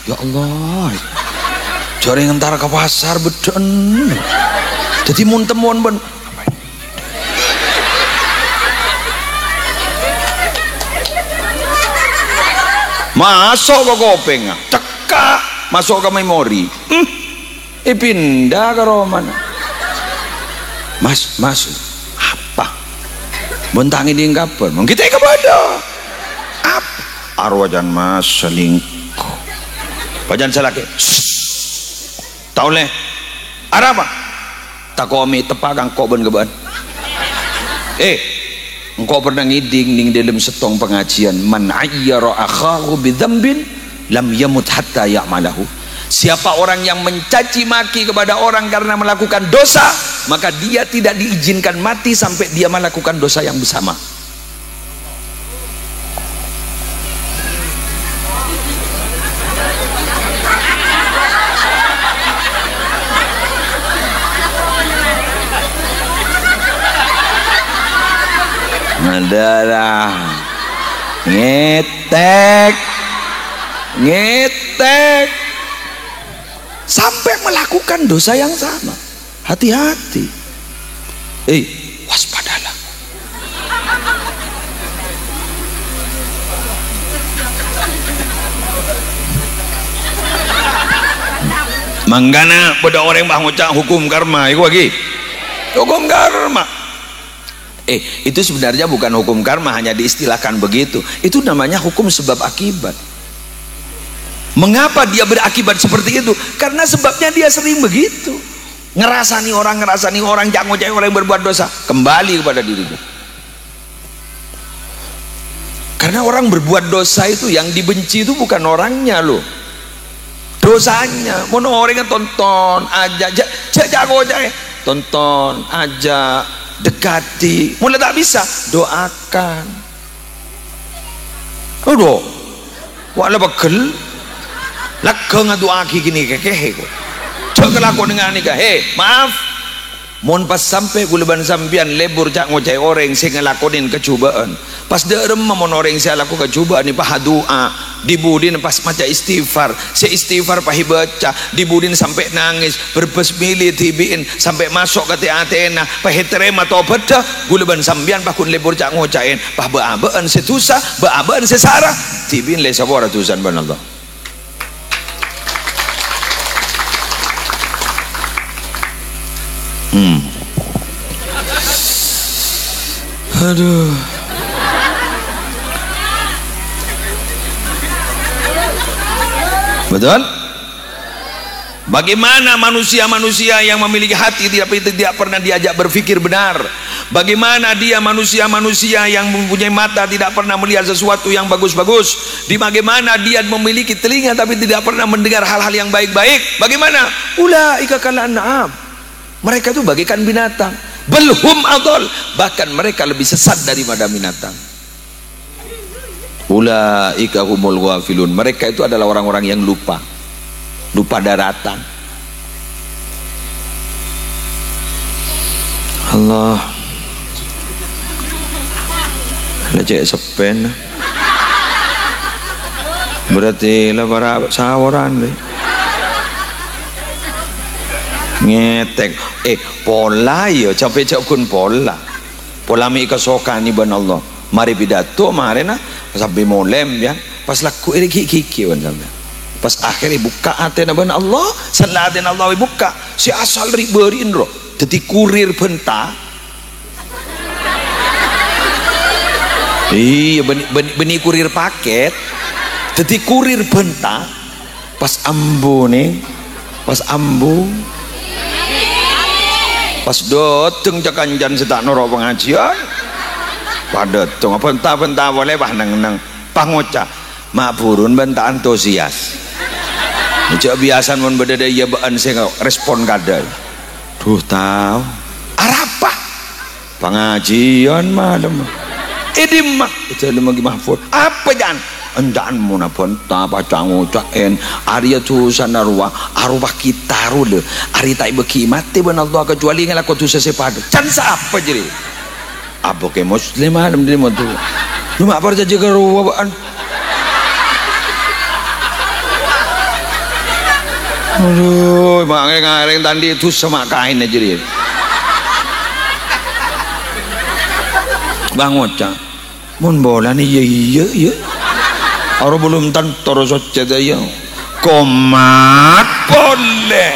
Ya Allah. Jhâ' rèng entar ka pasar beddhâ'ân. Dhâddhi mon temmowan bân maso' ka kopèngnga, cekka', maso' ka memori. Hmm. Èpinda ka romana. "Mas, Mas, apa? Bhânten ngèding kabhâr?" Mon kita kabâdâ. "Apa?" "Arowa can Mas selingkuh." Bâjân sè lakè'. "Sst. Ta' ollè. Arapa?" "Tako' mè' teppa' ka engko' bân ghâbâ'ân." Eh, engko' pernah ngèding neng dâlem sèttong pangajiân, "Man ayyara akhahu bidzambin lam yamut hatta ya'malahu." Siapa orang yang mencaci maki kepada orang karena melakukan dosa, maka dia tidak diizinkan mati sampai dia melakukan dosa yang sama. Adalah ngetek, ngetek. Sampai melakukan dosa yang sama. Hati-hati. Eh, waspadalah. Mangkana bâdâ orèng pas ngoca' hukum karma, iku lagi. Hukum karma. Eh, itu sebenarnya bukan hukum karma, hanya diistilahkan begitu. Itu namanya hukum sebab akibat. Mengapa dia berakibat seperti itu? Karena sebabnya dia sering begitu. Ngerasani orang, ngerasani orang, ca'-ngoca'è orang berbuat dosa. Kembali kepada dirinya. Karena orang berbuat dosa itu, yang dibenci itu bukan orangnya, loh. Dosanya. Mon orèng tonton aja, ja-, ja-, ca'-ngoca'è. Tonton aja, dekati. Mon la ta' bisa, doakan. Aduh. Wa' la pegghel. Lèghâ ngadu'aaghi kènè' kèkè, kok. Ja' kalako nèng-anèka. He, maaf. Mon pas sampè' ghulâ bân sampèyan lebur ca'-ngoca'è orèng sè ngalakonè kajhubâ'ân, pas dâ' remma mon orèng sè alako kajhubâ'ân pas adu'a, di-budina pas maca istighfar, sè istighfar pas èbâca, di-budina sampè' nangès, bârbâs mèlè dhibi'in, sampè' maso' ka tè-atèna, pas ètarèma tobhâddhâ, ghulâ bân sampèyan pas ghun lebur ca'-ngoca'èn, pas bâ'-abâ'ân sè dhusa, bâ'-abâ'ân sè sara, dhibi'in la èsapora dhusana bân Allah. Hmm. Aduh. Betul? Bagaimana manusia-manusia yang memiliki hati tidak, tidak pernah diajak berpikir benar? Bagaimana dia manusia-manusia yang mempunyai mata tidak pernah melihat sesuatu yang bagus-bagus? Di bagaimana dia memiliki telinga tapi tidak pernah mendengar hal-hal yang baik-baik? Bagaimana? Ulaika kal an'am. Mereka itu bagaikan binatang. Bal hum adhal. Bahkan mereka lebih sesat daripada binatang. Ulaika humul ghafilun. Mereka itu adalah orang-orang yang lupa. Lupa daratan. Allah. La cè' seppèna. Berarti la para' saworan, deh. Ngetek. Eh, pola, ya, capè' ja' ghun pola. Pola mè' èkasokanè bân Allah. Marè pidato, marèna sampè' molè, ya. Pas lagghu' èrè ghi'-ghighi bân sampèyan. Pas akhèrra èbukka' atèna bân Allah, sella atèna Allah èbukka'. Sè asal ri'-bâri'na, ro. Dhâddhi kurir bhânta. Iyâ, bânnè, bânnè, bânnè kurir paket. Dhâddhi kurir bhânta. Pas ambu, nèng. Pas ambu. Pas dâteng ca-kancan sè ta' noro' pangajiân. Pas dâteng, bhânta-bhânta polè, pas neng-neng. Pas ngoca', "Ma' burun bân ta' antusias." Jhâ' biyasana mon bâdâ dâ' iyâ bâ'ân sè respon kadâ'. Duh, tao. Arapa? Pangajiân malem. È dimma? È dâlemma Ghi Mahfud. Apa, Jan? Ènjâ'ân mon abhânta pas ca'-ngoca'èn. Arèya dhusana rowa, arowa kita rowa. Arèya ta' èbâghi matè bân Allah kacuali ngalako dhusa sè padâ. Can sapa jârèya? Abâ' Kè Muslim malem dâri montu. Lu ma' parcajâ ka rowa bâ'ân. Aduh, ma' ngarèng-ngarèng ta' andi' dhusa ma' kaèn jârèya. Bân ngoca', "Mon polana iyâ, iyâ, iyâ. Aro belum tanto ro soccè ta' iyâ." Komat polè.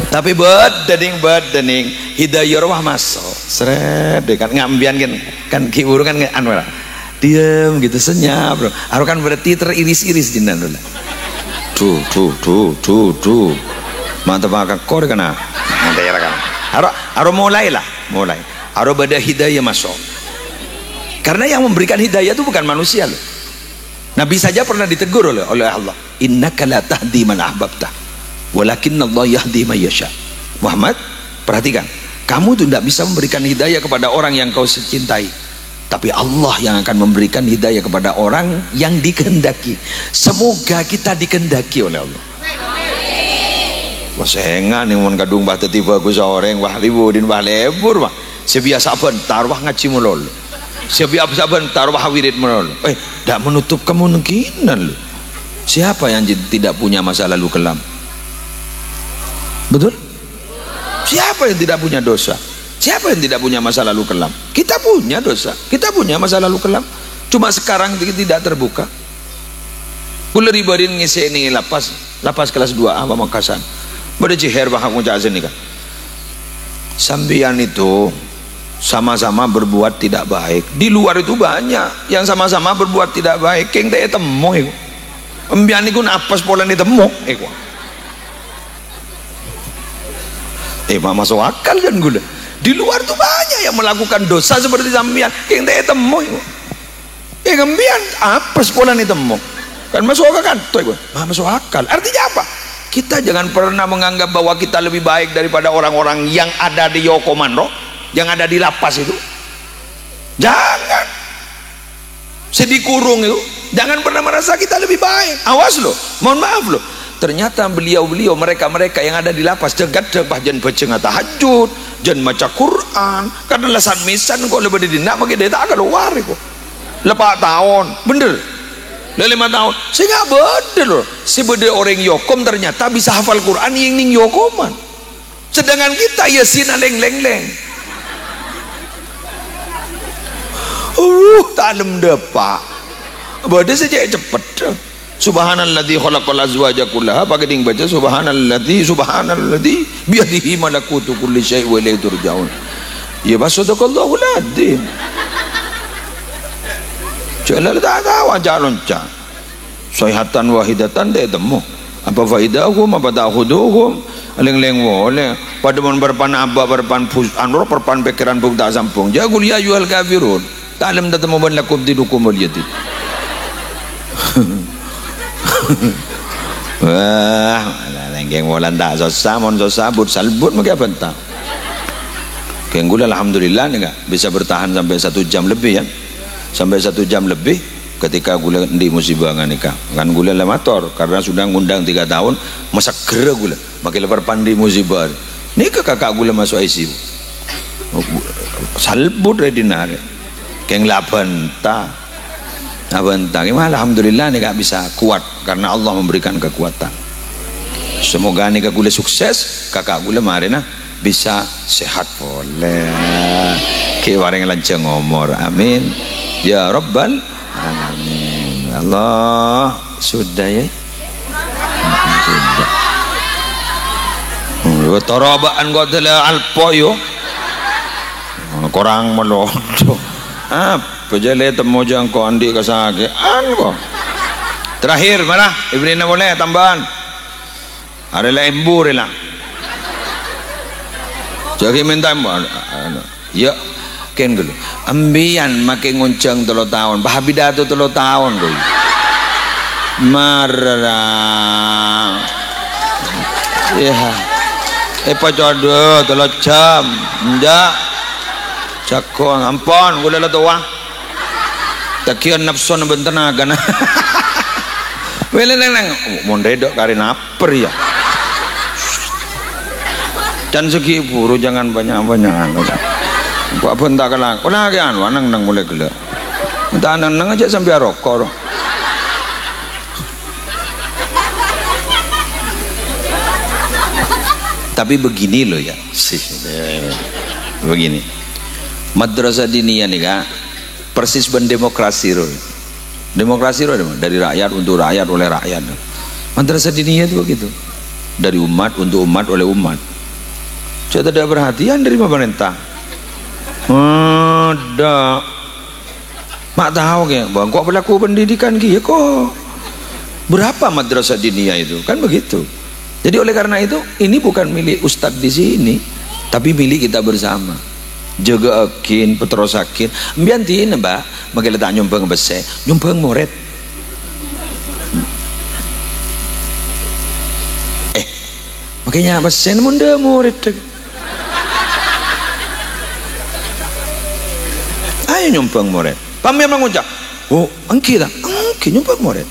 Tapè bâdâ, nèng, bâdâ, nèng. Hidayah rowa maso'. Srèt, deh, kan ngambiyan kan, kan ghi' buru kan nge-, anu ra. Diam gitu, senyap, bro. Aro kan berarti teriris-iris dinna' dulu. Duh, duh, duh, duh, duh. Mantep akakor kana. Nanti ya kan. Aro, aro mulailah, mulai. Aro bâdâ hidayah maso'. Karena yang memberikan hidayah itu bukan manusia, loh. Nabi saja pernah ditegur oleh, oleh Allah, "Innaka la tahdi man ahbabta, walakinnallaha yahdi man yasha." Muhammad, perhatikan, kamu itu tidak bisa memberikan hidayah kepada orang yang kau cintai, tapi Allah yang akan memberikan hidayah kepada orang yang dikehendaki. Semoga kita dikehendaki oleh Allah. Wah, sènga' nèng mon kadhung, wah, dhâddhi bhâghus orèng, wah, libur, wah, lebur, wah. Sè biyasa bhântar, wah, ngajhi malolo. Sè biyasa bhântar, wah, wirid malolo. Eh, tidak menutup kemungkinan, loh. Siapa yang j-, tidak punya masa lalu kelam? Betul? Siapa yang tidak punya dosa? Siapa yang tidak punya masa lalu kelam? Kita punya dosa, kita punya masa lalu kelam. Cuma sekarang ti-, tidak terbuka. Kaulâ ri-bâri'ân ngèsè'è lapas, lapas kelas dua A Pamekasan. Bâdâ jihèr bâ' ngoca' sènèka. Sampèyan itu sama-sama berbuat tidak baik. Di luar itu banyak yang sama-sama berbuat tidak baik. Kèng ta' ètemmo, èko. Empèyan niku napes polana ètemmo, èko. Eh, ma-, maso' akal kan kaulâ. Di luar itu banyak yang melakukan dosa seperti sampèyan. Kèng ta' ètemmo, èko. Eh, empèyan apes polana ètemmo. Kan maso' akal kan? Tuh, Ibu. Ma-, maso' akal. Artinya apa? Kita jangan pernah menganggap bahwa kita lebih baik daripada orang-orang yang ada di Yokoman, roh, yang ada di lapas itu. Jangan. Sè dikurung itu, jangan pernah merasa kita lebih baik. Awas, loh. Mohon maaf, loh. Ternyata beliau-beliau, mereka-mereka yang ada di lapas, jhâ' ghâddhâng, pas jhân bâjângnga tahajud, jhân maca Quran. Karena la san-mèsan kok la bâdâ è dinna', makkè dâ' ta' kalowar, èko. La pa' taon, bhender. La lèma taon. Sènga' bâdâ, loh. Sè bâdâ orèng Yokom ternyata bisa hafal Quran yang nèng Yokoman. Sedangkan kita, Yasin, lèng-lèng. Uh, ta' lem dâpa'. Bâdâ sè cè' ceppet. Subhanalladzi khalaqal azwaja kullaha, paghâdhing baca, "Subhanalladzi, subhanalladzi biyadihi malakutu kulli syai' wa ilaihi turja'un." Ya, pas sadaqallahul adzim. Jhâ' la ta' tao, aja lonca'. Shaihatan wahidatan ta' ètemmo. Apa faidahum, apa ta'khuduhum? Lèng-lèng polè. Padâ mon parpan abâ', parpan bus-, anu, parpan pèkkèran bhuk ta' sambhung. Jhâ' qul ya ayyuhal kafirun. Ta' lem tatemmo bân lakum dinukum waliyadin. Wah, lèng-lèng polana ta' sossa, mon sossa, but-salbut makkè abhânta. Kèng kaulâ alhamdulillah nèka bisa bertahan sampai satu jam lebih, ya. Sampai satu jam lebih ketika kaulâ andi' musibah nganèka. Kan kaulâ la mator, karena sudah ngundang tiga tahun, maseggerrâ kaulâ. Makkè la parpan andi' musibah. Nèka kaka' kaulâ maso' I C U. Salbut rè dinna' rè. Kèng la abhânta. Abhânta. Alhamdulillah nèka bisa kuat karena Allah memberikan kekuatan. Semoga nèka kaulâ sukses, kaka' kaulâ marèna bisa sehat polè. Ghi' parèng lanjhâng omor. Amin. Ya Rabbal Alamin. Allah, sudah, ya. Sudah. Hmm, toro' bâ'ân kok dâlâ alpo, yo. Korang malolo. Apa jhâ' la ètemmo jhâ' engko' andi' kasakè'an, kok. Terakhir, mara, èbèrri'âna polè tambâ'ân. Arè la embu rè la. Jhâ' ghi' mènta embu. Anu, ya, kèng ghâllu. Empèyan makkè ngonjhâng tello taon, bâ' apidato tello taon, koy. Mara. Iyâ. Èpacodhu tello jam. Enjâ'. Jhâghung, ampon, kaulâ la towa. Taghiyân napsona bân tenagana. Wèlè neng-neng, mon rèdhâ karè naper ya. Can segi buru jangan banyak-banyakan. Kok bân ta' kala-, kala ke anu, neng-neng mulai gellâ'. Ta' neng-neng aja sampai rokok, roh. Tapi begini loh ya. Sih, begini. Madrasah diniyah nih, Kak. Persis bân demokrasi, roh. Demokrasi, roh, dari rakyat, untuk rakyat, oleh rakyat. Madrasah diniyah itu begitu. Dari umat, untuk umat, oleh umat. Saya tidak perhatian dari pemerintah. Ada. Mak tahu, kayak, "Bang, kok pelaku pendidikan gitu, kok?" Berapa madrasah diniyah itu? Kan begitu. Jadi, oleh karena itu, ini bukan milik ustadz di sini, tapi milik kita bersama. Jâgâ'âghin, paterrossaghin. Empèyan dinah, Mbak, makkè la ta' nyombhâng pèssè, nyombhâng morèd. Kèng nya' pèssèna mon dâ' morèdda. Ayo nyombhâng morèd. Pamèr mangoca', "Oh, ènggi ta?" Ènggi nyombhâng morèd.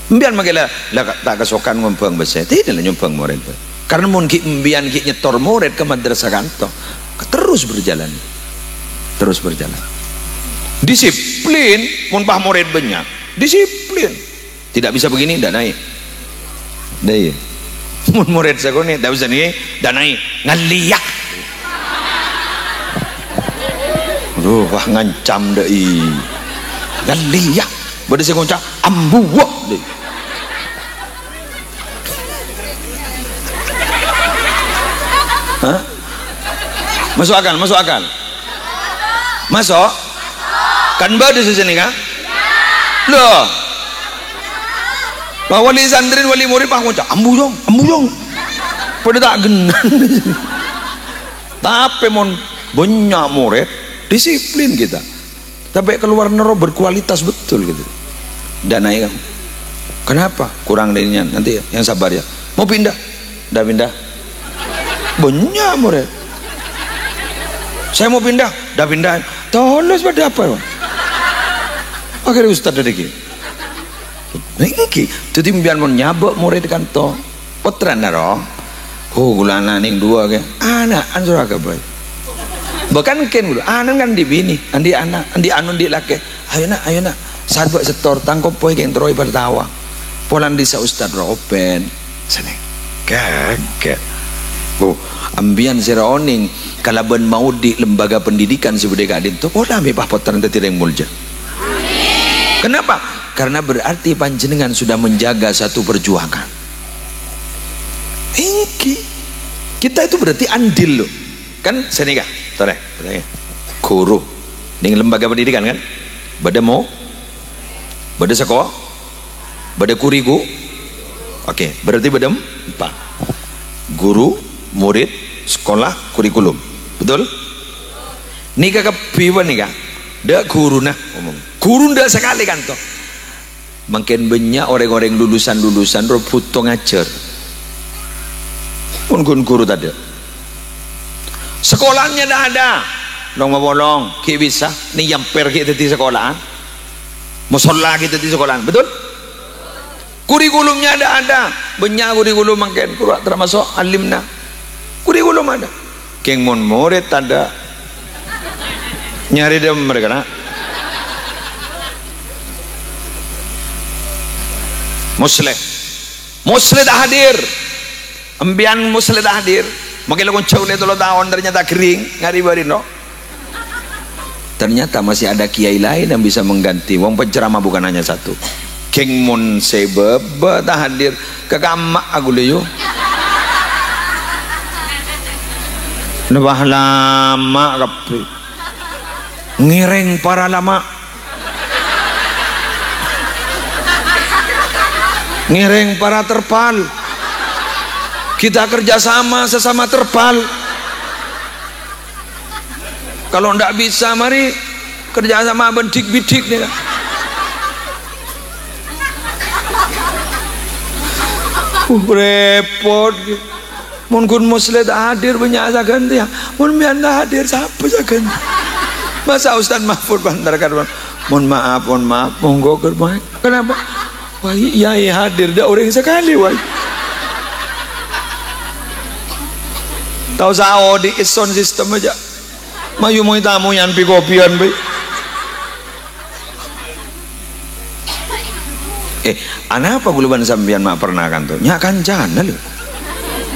Empèyan mangkèn la, la ta' kasokan nyombhâng pèssè. Tidak la nyombhâng morèd. Karena mon ghi' empèyan ghi' nyetor morèd ka madrasah kanto, terus berjalan. Terus berjalan. Disiplin, mon pas morèd bânnya', disiplin. Tidak bisa begini, ndak naik. Ndak, iya. Mon morèd sakonè', ndak bisa nèka, ndak naik. Ngaliak. Aduh, wah ngancam dâ' i. Ngaliak. Bâdâ sè ngoca', "Ambuwâ'," dâ' i. Hah? Masuk akal, masuk akal. Masuk? Kan bâdâ sè sanèka? Loh. Lah wali santri, wali murid pas ngoca', "Ambu, Yong, ambu, Yong." Padâ ta' ghenna'. Tapè mon bânnya' morèd, disiplin kita. Tapè kalowar nèro berkualitas betul gitu. Ndak naik, kan? Kenapa? Kurang dâ' inian. Nanti yang sabar ya. Mau pindah? Ndak pindah. Bânnya' morèd. Saya mau pindah. Ndak pindah. Tolos padâ apa, Bang? Akhirnya ustad dâri ghi. Ènggi, dâddhi empèyan mon nyabâ' morèd kanto. Pottrana ro. Oh, ghulâ ana' nèng duwâ' kè. Ana'an soro kabây. Bahkan kèng ghulâ, ana'an kan andi' binè, andi' ana', andi' anu, andi' lakè. "Ayo, Na', ayo, Na'. Sarbâ' setor, tang kompoy kèng terrowè partawa." Polana dissa' ustad ro open. Sanè. Kagak. Oh, empèyan sè ro onèng kalabân maodi' lembaga pendidikan sè bâdâ è ka'dinto, pola mè' pas pottrana dâddhi rèng molja. Kenapa? Karena berarti panjhennengan sudah menjaga satu perjuangan. Ènggi. Kita itu berarti andil, loh. Kan sanèka, torè, torè. Guru. Nèng lembaga pendidikan, kan? Bâdâ mo-, bâdâ seko-, bâdâ kuriku-, Oke, berarti bâdâ empa'. Guru, murid, sekolah, kurikulum. Betul? Nèka kabbhi panèka, dâ' ghuruna, omong. Ghuru ndak sakalè kanto. Mangkèn bânnya' orèng-orèng lulusan-lulusan ro bhuto ngajhâr. Mon ghun ghuru tadâ'. Sekolahannya ndak ada. Long mapolong, ghi' bisa. Nèng nyamper ghi' dâddhi sekolahan. Mosolla ghi' dâddhi sekolahan. Betul? Kurikulumnya ndak ada. Bânnya' kurikulum mangkèn. Ghuru termasuk alimna. Kurikulum ada. Kèng mon morèd tadâ'. Nyarè dâ' mereka, na'. Musleh. Musleh ta' hadir. Empèyan Musleh ta' hadir. Mangkèn la konjhâ ollè tello taon, ternyata ghering. Ngari bâri, no. Ternyata masih ada kiai lain yang bisa mengganti. Wong penceramah bukan hanya satu. Kèng mon sè bâbâ ta' hadir, ka kamma' aku lho, yo. Napa lama kabbhi. Ngèrèng para lama. Ngèrèng para terpal. Kita kerja sama sesama terpal. Kalau ndak bisa, mari kerja sama bân dik-bidik nèka. Uh, repot. Mon ghun Musleh ta' hadir, bânnya' sè aghântèya. Mon empèyan ta' hadir, sapa sè aghântèya? Masa Ustaz Mahfud Bantar kan, "Mon maaf, mon maaf, monggo ghâr maèn." Kenapa? Wah, iyâ, iyâ hadir, dâ' orèng sakalè, wah. Ta' osa odi' sound system aja. Mayu moy tamoyan pi-kopiyan, bi. Eh, anapa ghulâ bân sampèyan ma' pernah kanto? Nya' kancana, lho.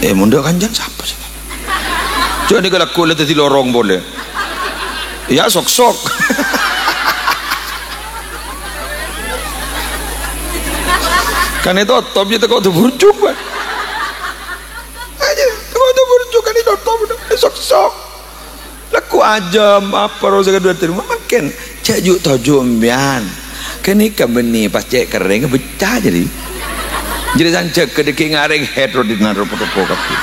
Eh, mon dâ' kancana sapa sè? Jhâ' nèka lagghu' la dâddhi lorong polè. Ya, sok-sok. Kan ètotop, ya, teko dâ' burjuk, Pak. Aja, teko dâ' burjuk kan ètotop, sok-sok. Lagghu' ajâm, apa rosa kedua terima makin. Cek ju' toju' mbiyan. Kènèka bânnè pas cek kerrèng becca jadi. Jadi sanjak kedeki ngarèng head rodit naro potopo kabeh.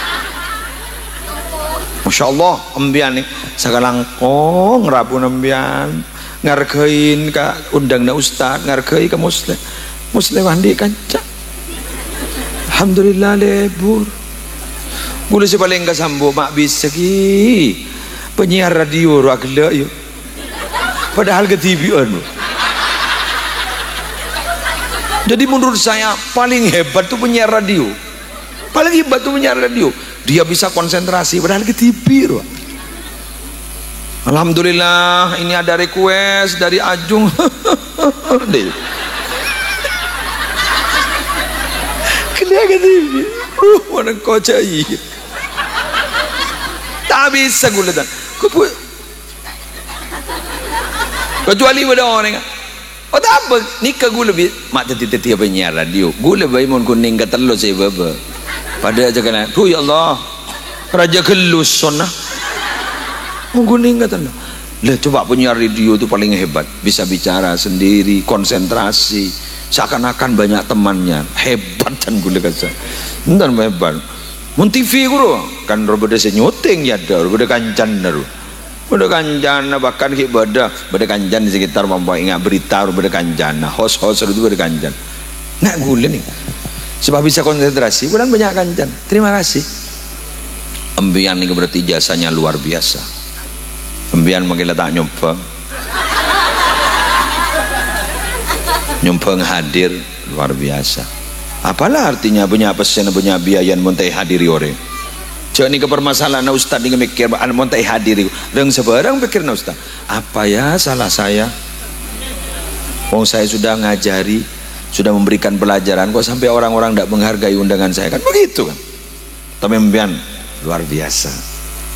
Masya Allah, mbiyan nè sakalangkong rabu mbiyan ngargain ka undangna ustad, ngargai ka muslim. Muslim andi' kanca. Alhamdulillah lebur. Ghulâ sè palèng kasambu, ma' bisa, ghi. Penyiar radio rowa ghellâ', yâ. Padahal kadhibi'ân. Jadi, menurut saya, paling hebat tuh penyiar radio. Paling hebat tuh penyiar radio. Dia bisa konsentrasi, padahal kadhibi' rowa. "Alhamdulillah, ini ada request dari Ajung." Deh. Ghellâ' kadhibi'. Duh, mana kocak iyâ. Ta' bisa ghulâ, ta'. Kecuali bâdâ orèng, "Oh, ta' apa, nèka ghulâ bi-, ma' dhâddhi-dhâddhi penyiar radio. Ghulâ bhâi mon ghun nèng katello sè bâbâ." Padâ aja kena, "Duh, ya Allah, rajâ ghellus sonna." Mon ghun nèng katello. Lah, coba penyiar radio itu paling hebat. Bisa bicara sendiri, konsentrasi. Seakan-akan banyak temannya. Hebat, dân ghulâ kassa'. Enten hebat. Mon T V ghuru, kan rowa bâdâ sè nyuting, yâ, rowa bâdâ kancana, rowa. Bâdâ kancana, bahkan ghi' bâdâ, bâdâ kancana di sekitar, mampa enga' berita, bâdâ kancana, host-host itu bâdâ kancana. Nah, ghulâ nèng, supaya bisa konsentrasi, ghulâ banyak kancana. Terima kasih. Empiyan nèko berarti jasanya luar biasa. Empiyan mangkèn la ta' nyombhâng. Nyombhâng hadir, luar biasa. Apalah artinya banyak pèssèna, banyak biayana, mon ta' èhadiri orèng? Jhâ' nèka permasalahanna ustad nèka mèkkèr, an mon ta' èhadiri. Rèng sabârâng pèkkèranna ustad. "Apa ya salah saya? Wong saya sudah ngajari, sudah memberikan pelajaran, kok sampai orang-orang ndak menghargai undangan saya?" Kan begitu, kan? Tapi empiyan luar biasa.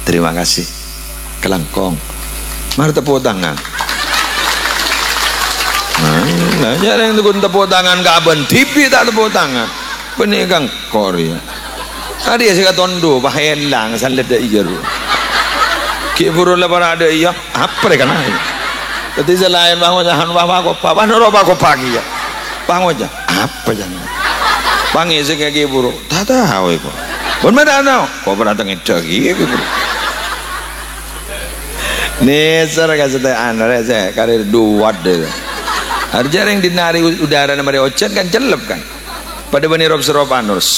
Terima kasih. Kalangkong. Mari tepuk tangan. Nah, jhâ' rèng ghun tepuk tangan ka abâ'na dhibi' ta' tepuk tangan. Bânnè kangkor, yâ. Arèya sè katondo, pas èlang, sallèdda iyâ, ru. Ghi' buru la para' dâ' iyâ, apa rè kana? Dhâddhi sè laèn pangocahan, wah, wah, kopa, wah, noro' pa kopa kèya. Pangoca, apa jâna? Pangèsè ka ghi' buru, ta' tao, èko. Pon ma' ta' tao, kok pernah tengedda ghi', ghi' buru. Nèser ka satèyan, rè, sè, karè duwat, dâ. Arjâ rèng dinna' arè u-, udarana marè ojhân kan cellep, kan? Padâ bânnè rop-serropan, terros.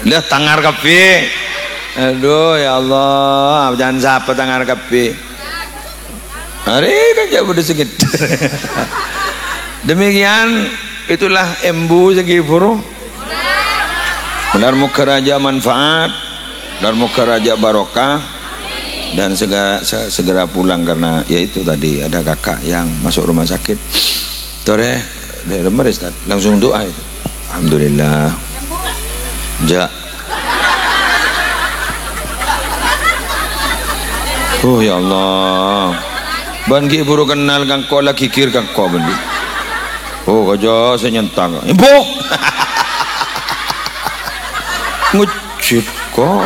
Lah, tangar kabbhi. Aduh, ya Allah, jhân sapa tangar kabbhi? Arè kan jhâ' bâdâ sè ngèdhâ. Demikian, itulah embu sè ghi' buru. Mudah-mudahan rajâ manfaat, mudah-mudahan rajâ barokah, dan sega-, se-, segera pulang karena ya itu tadi ada kakak yang masuk rumah sakit. Torè, dâ' remma, Ustaz. Langsung doa itu. Alhamdulillah. Ja. Oh, ya Allah. Bân ghi' buru kennal ka engko', la ghighir ka engko', bân ghi'. Oh, kajâ sè nyentak. Embu! Ngejjit, kok.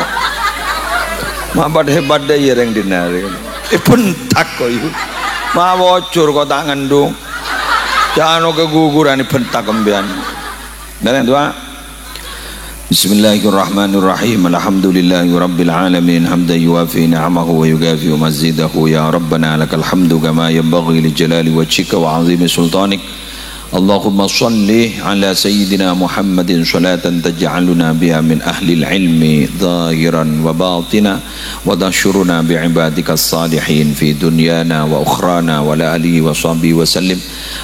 Ma' bâdâ hebat dâ' iyâ rèng dinna' rè. Èbhântak, kok, yu. Ma' bocor, kok, ta' ngandung. Jhâ' ano kaguguran èbhântak empiyan. Dâlem doa. Bismillahirrahmanirrahim. Alhamdulillahirabbil alamin. Hamdan yuwafi ni'amahu wa yukafi'u mazidahu. Ya Rabbana lakal hamdu kama yanbaghi li jalali wajhika wa azimi sultanik. Allahumma shalli ala sayyidina Muhammadin shalatan taj'aluna biha min ahlil ilmi zahiran wa batina wa tahsyuruna bi ibadika salihin fi dunyana wa ukhrana wa ala alihi wa sahbihi wa sallim.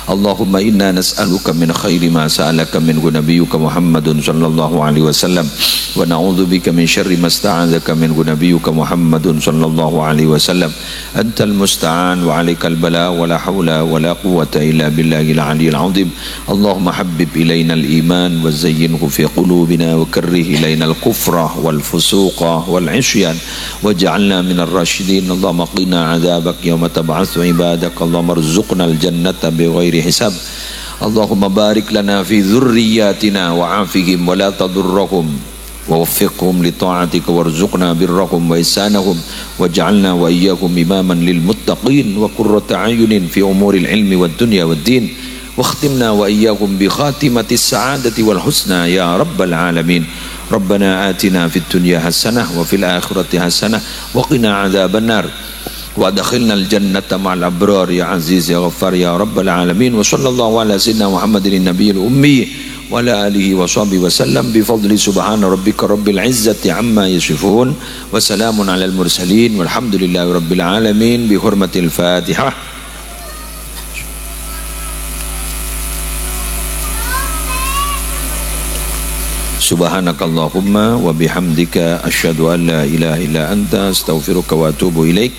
Allahumma inna nas'aluka min khairi ma sa'alaka minhu nabiyyuka Muhammadun sallallahu alaihi wasallam, wa na'udzubika min syarri ma sta'adzaka minhu nabiyyuka Muhammadun sallallahu alaihi wasallam. Antal musta'an wa alaikal bala, wa la haula wa la quwwata illa billahil aliyil azim. Allahumma habbib ilainal iman wa zayyinhu fi qulubina wa karrih ilainal kufra wal fusuqa wal isyan waj'alna minar rasyidin. Allahumma qina adzabak yauma tab'atsu ibadak. Allahumma rzuqnal jannata bighairi hisab. Allahumma barik lana fi dzurriyyatina wa afihim wa la tadurrahum. Wa waffiqhum li ta'atika warzuqna birrahum wa ihsanahum waj'alna wa iyyahum imaman lil muttaqin wa qurrata a'yunin fi umuril ilmi wad dunya wad din. Wakhtimna wa iyyahum bi khatimatis sa'adati wal husna ya rabbal alamin. Rabbana atina fid dunya hasanah wa fil akhirati hasanah wa qina adzabannar. Wa adkhilnal jannata ma'al abrar ya aziz ya ghaffar ya rabbal alamin. Wa sallallahu ala sayyidina Muhammadin nabiyil ummi وعلى آله وصحبه وسلم بفضل سبحان ربك رب العزة عما يصفون وسلام على المرسلين والحمد لله رب العالمين بحرمة الفاتحة. سبحانك اللهم وبحمدك، أشهد أن لا إله إلا أنت، أستغفرك وأتوب إليك.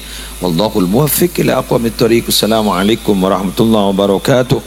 والله الموفق إلى أقوم الطريق. السلام عليكم ورحمة الله وبركاته.